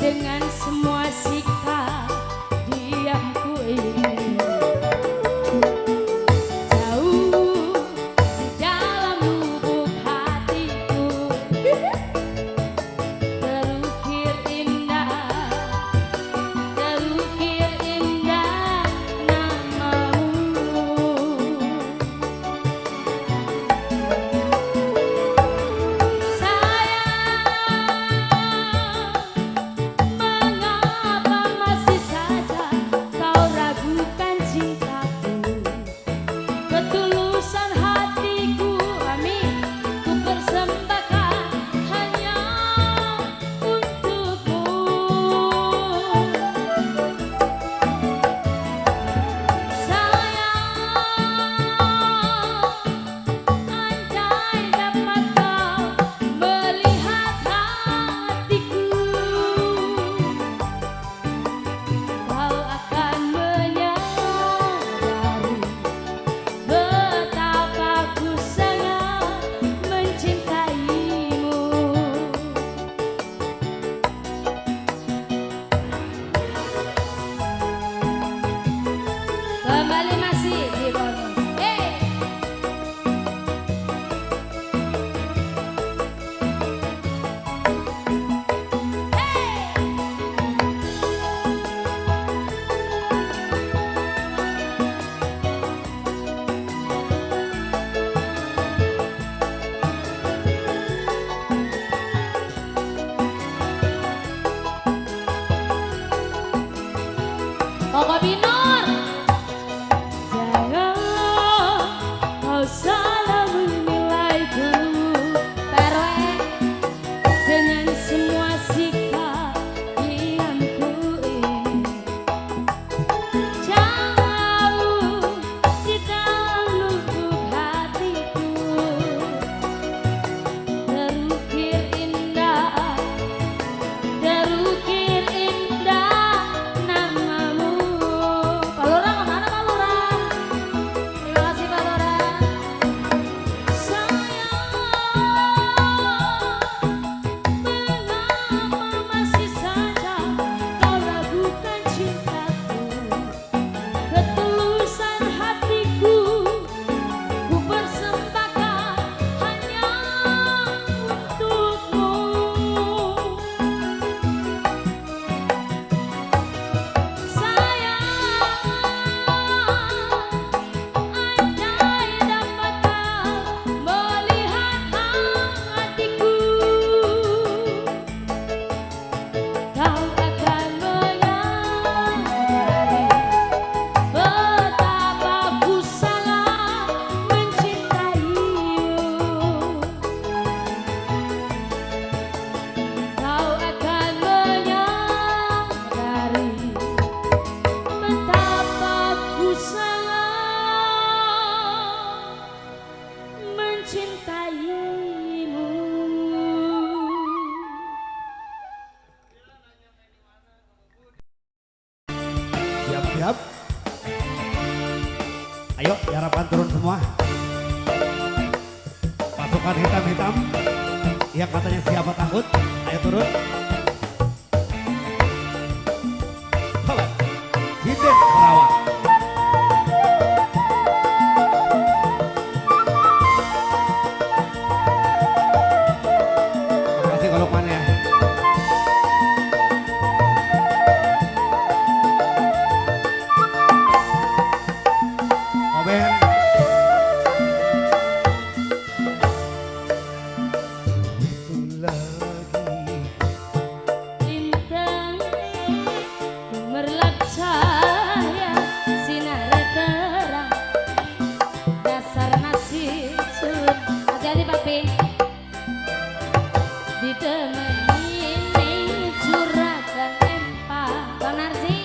dengan semua sikap diamku ini. Jauh di dalam lubuk hatiku terukir indah namamu. Mengapa masih saja kau ragukan cintaku? Ketulusan hatiku, amin, ku persembahkan hanya untukmu. Andai dapat kau melihat hatiku, kau akan menyadari betapa ku sangat mencintaimu. Kembali masih di bonus. Koko Binur, jangan kau salah menilaiku, Perwe, dengan semua sikap diamku ini. Jauh di dalam lubuk hatiku terukir indah namamu. Pak Lurah kemana Pak Lurah? Terima kasih Pak Lurah. Mengapa masih saja kau ragukan cintaku? Ketulusan hatiku ku persembahkan hanya untukmu. Andai dapat kau melihat hatiku, kau akan menyadari betapa ku sangat mencintaimu. Kau akan menyadari betapa ku sangat mencintaimu.
Siap-siap. Ayo, harapan turun semua. Pasukan hitam-hitam yang katanya siapa takut, ayo turun. Hola, Sinden Sarawak. Makasih kalau ya. Oben.
Lintang gemerlap cahaya sinar terang, dasar nasib sun. Hati-hati papi. Ditemani curhat dan empah, Bang Narji.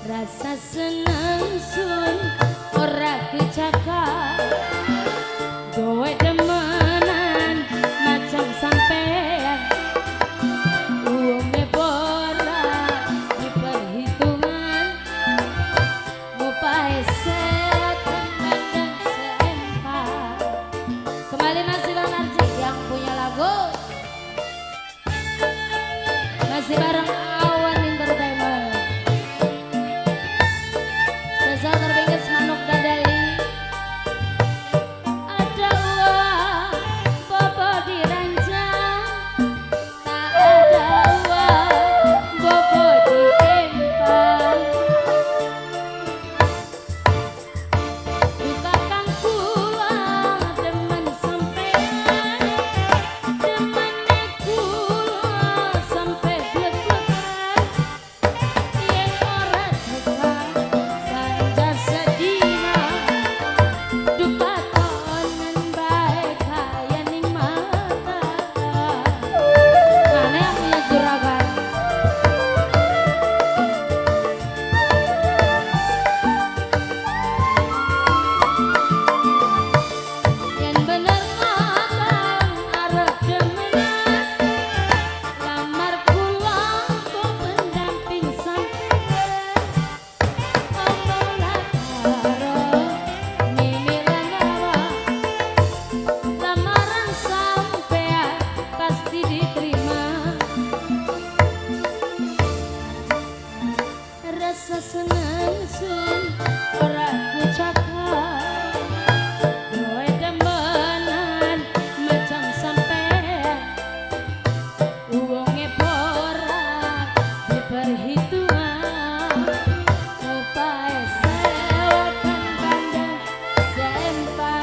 Rasa senang sun ora kecakap, gowe demenan macam sampean masih bareng Awan Entertainment. Spesial terbingkis manuk dadali. Ada uang bobo diranjang, tak ada uang bobo diempang. Bukakan kula demen sampean, demene kula sampe blek-blekan. Yen ora tekan sanjar sedina, duka konen bae kaya ning mata. Mana yang punya juragan? Yen bener ngomong arep demenan, lamar kula kok pendamping sampean. Omongan karo mimiran awak, lamaran sampean pasti diterima. Rasa senang sun ora kucakap, kowe demenan macam sampean. Uangnya borak diperhitungan, supaya sewakan bandeng sempat.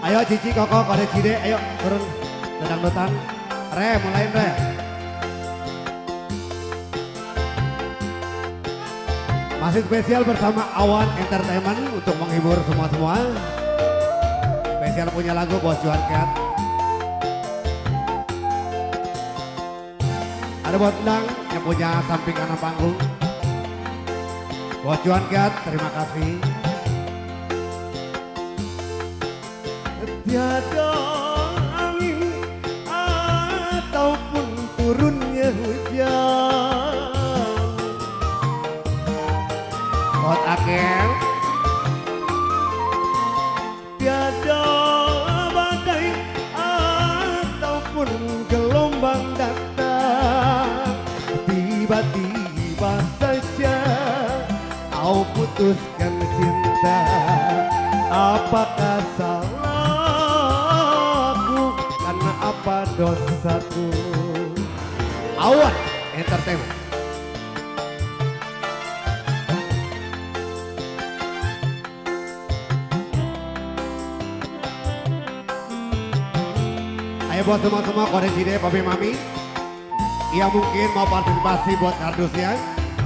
Ayo Cici, Koko, Kode Cide, ayo turun dangdutan. Re, mulain Re. Masih spesial bersama Awan Entertainment untuk menghibur semua-semua. Spesial punya lagu Bos Juan Cat. Ada buat Endang yang punya samping kanan panggung. Bos Juan Cat, terima kasih. Tiada angin ataupun turunnya hujan. Buat Akel. Tiada badai ataupun gelombang datang. Tiba-tiba saja kau putuskan cinta. Apakah salahku? Karena apa dosaku? Awan Entertainment. Ayo buat semua-semua Kode Cide, Papi Mami yang mungkin mau partisipasi buat kardusnya,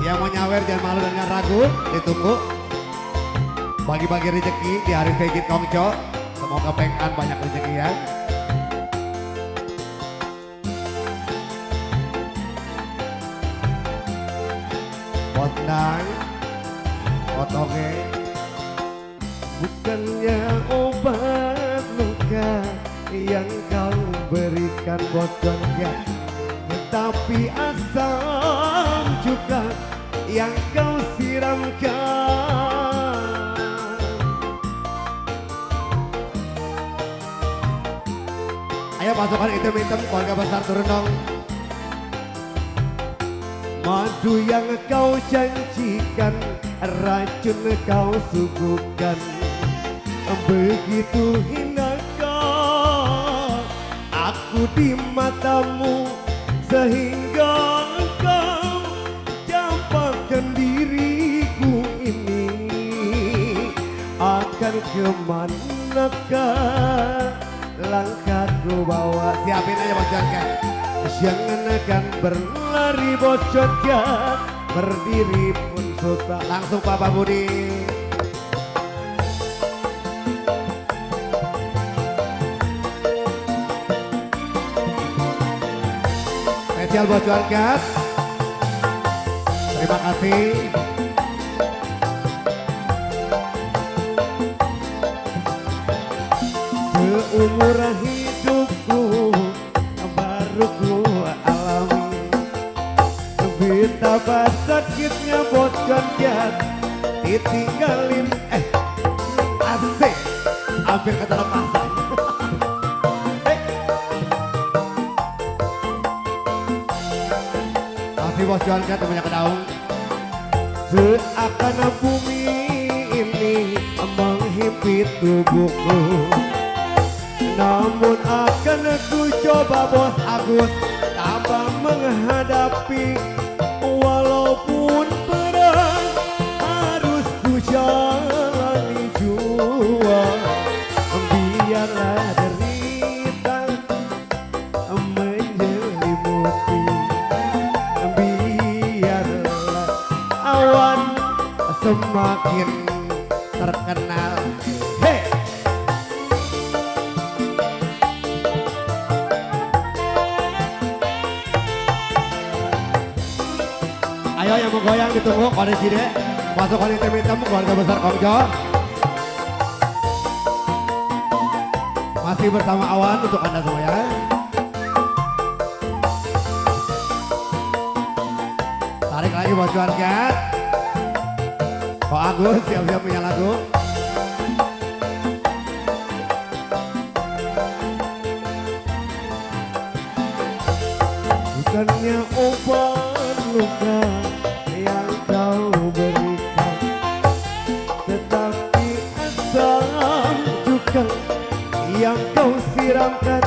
yang mau nyawer jangan malu dan jangan ragu, ditunggu. Bagi-bagi rezeki di hari Segit Kongco, semoga pengen banyak rezeki ya. Potang, otoge, bukannya obat luka yang kau berikan bocahnya, tetapi asam juga yang kau siramkan. Ayo pasukan item-item keluarga besar turun dong. Madu yang kau janjikan, racun kau suguhkan, begitu indahkah aku di matamu, sehingga engkau campakkan diriku ini. Akan kemanakah langkahku bawa? Siapin aja bocorkan. Jangan akan berlari bocorkan, berdiri pun susah. Langsung Papa Budi. Spesial bocorkan. Terima kasih. Seumur hidupku
baru ku alami. Betapa sakitnya bos ganjar ditinggalin.
Asik, hampir kata lepasan. Masih bos Johan Gat banyak daun.
Seakan bumi ini menghimpit tubuhku, namun akan ku coba bos Agus tabah menghadapi. Walaupun berat harus ku jalani jua. Biarlah derita menyelimuti, biarlah awan
Semakin terkenal. Hei, ayo yang mau goyang ditunggu kondisi deh. Masuk kali hitam keluarga besar Kongjo. Masih bersama Awan untuk anda semua ya. Tarik lagi bos Johan Gat. Kok Agus siap-siap punya lagu.
bukannya obat luka yang kau berikan, tetapi asam juga yang kau siramkan.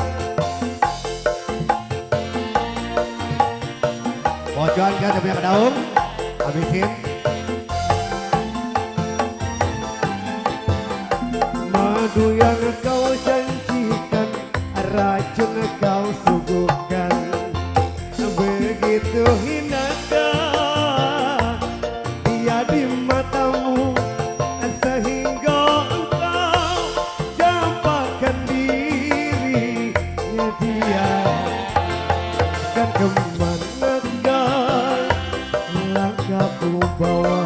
Bos Johan Gat punya kedaung. Habisin.
Madu yang kau janjikan, racun kau suguhkan. Begitu hinakah dia di matamu, sehingga engkau campakkan dirinya dia. Dan kemanakah langkahku bawa,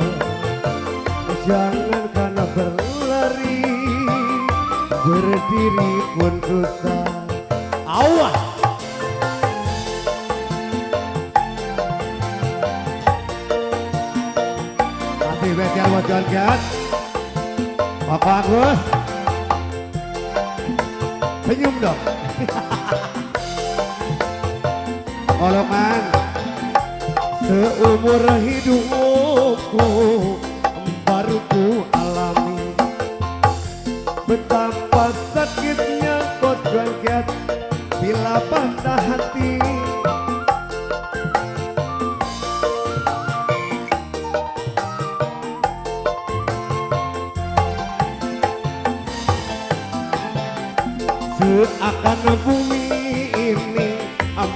jangan karena berlari, berdiri pun susah.
Awas. Masih spesial buat Johan Gat. Bapak Agus. Senyum dong. Kolongan.
Seumur hidupku baru ku alami betapa sakitnya kau jangkat bila patah hati. Seakan bumi ini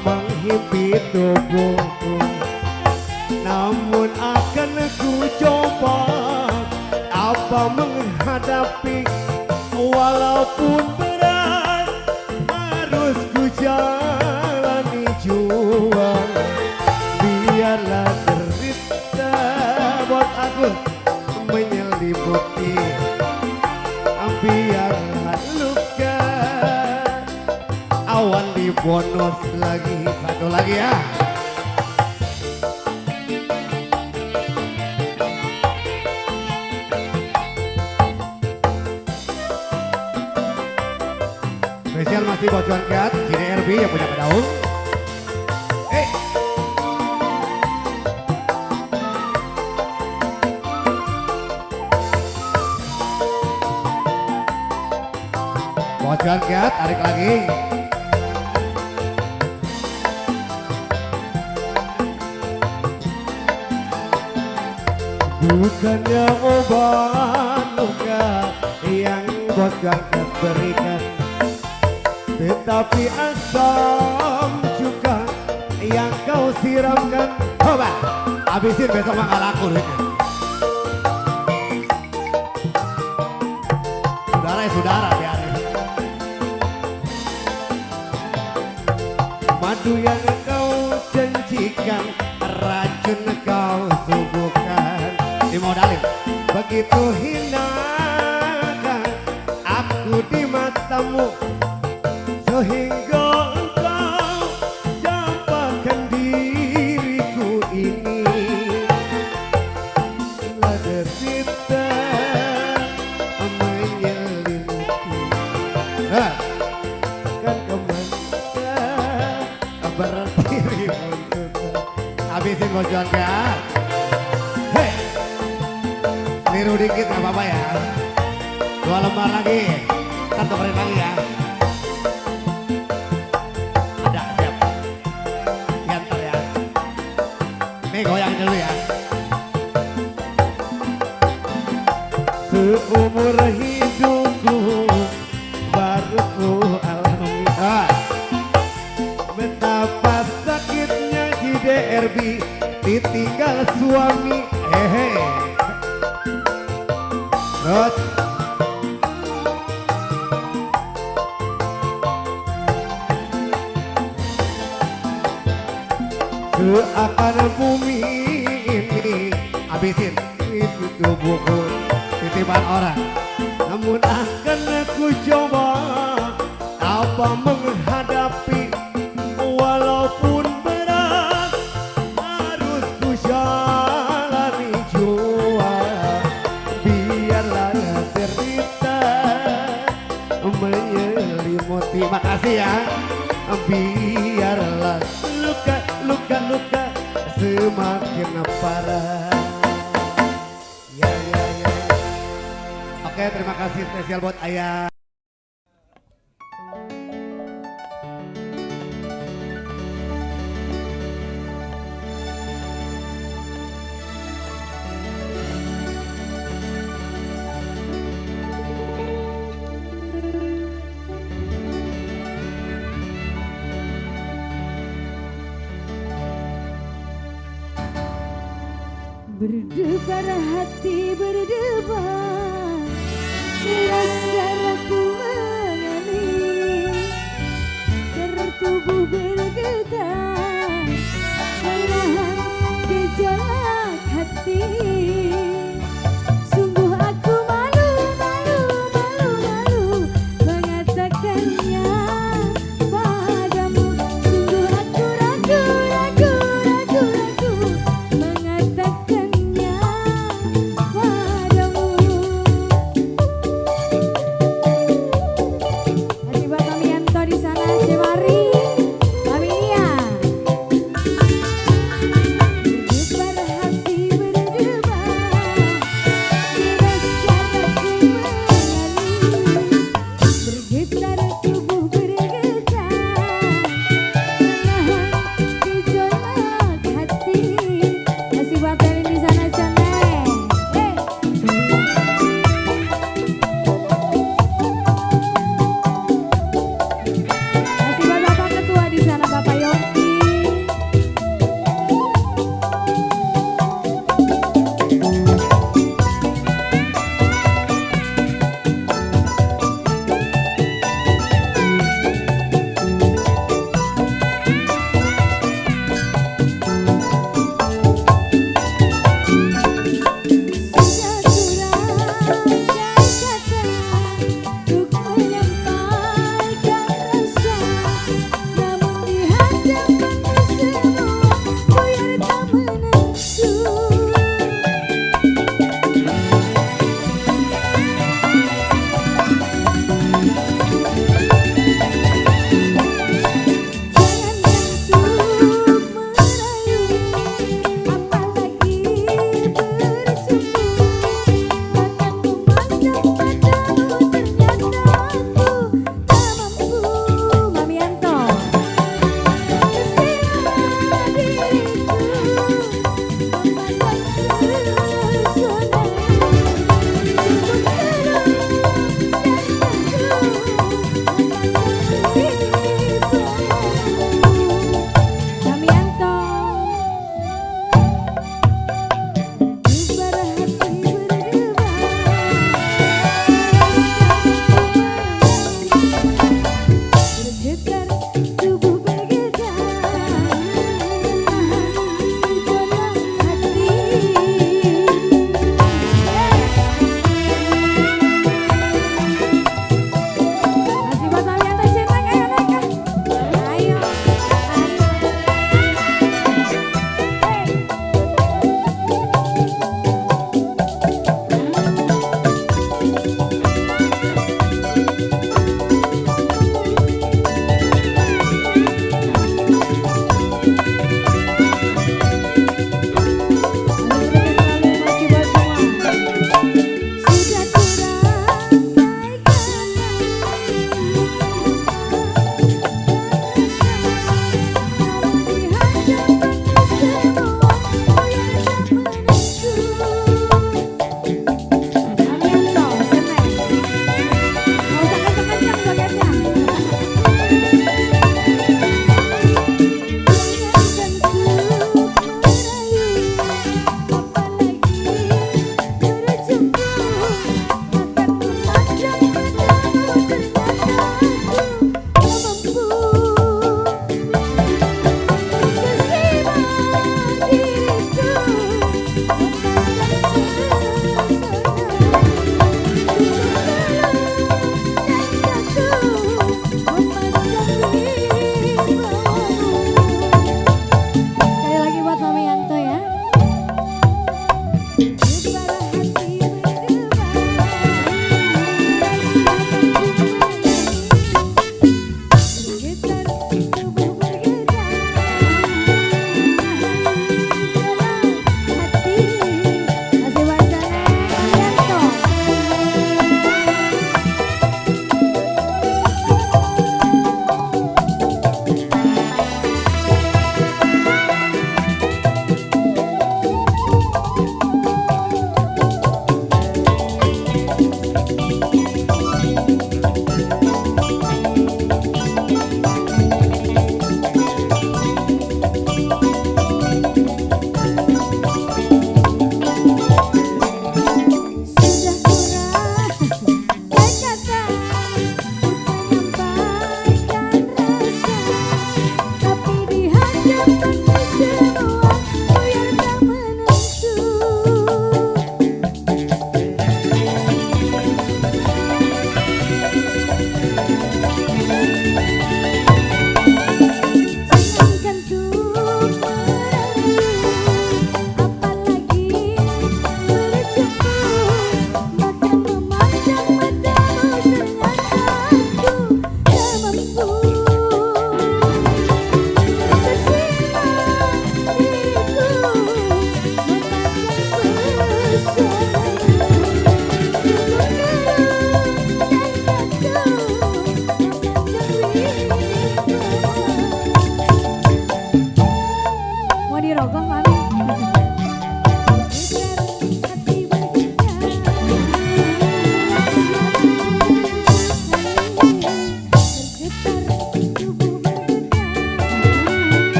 menghimpit tubuhku, namun akan ku coba apa menghadapi. Walaupun berat harus ku jalani juang. Biarlah derita buat aku menyelimuti, biarlah luka awan di bonus lagi.
Satu lagi ya. Spesial masih buat Johan Gat, JDRB yang punya kedaung. Buat Johan Gat, tarik lagi.
Bukannya obat luka yang bos Johan berikan, tetapi asam juga yang kau siramkan.
Coba, habisin besok mah nggak laku duitnya. Saudara ya saudara, biarin.
Madu yang kau janjikan, racun kau suguhkan.
Dimodalin.
Begitu hinakah aku di matamu, sehingga engkau
Bos Jangga. Hei, liru dikit nggak apa-apa ya. 2 lembar lagi, kan tukerin lagi ya. Ada, siap. Diantar ya. Nih goyang dulu ya.
Seumur hidupku baru ku alami betapa sakitnya di DRB ditinggal suami.
Terus,
Seakan bumi ini
habisin.
itu tubuhku
Titipan orang.
namun akan aku coba apa menghadapi walaupun berat harus ku jalani jua biarlah cerita menyelimuti.
Makasih ya.
Biarlah luka semakin parah.
Ya, ya, ya. Oke, terima kasih spesial buat Ayah.
Berdebar hati berdebar, deras darahku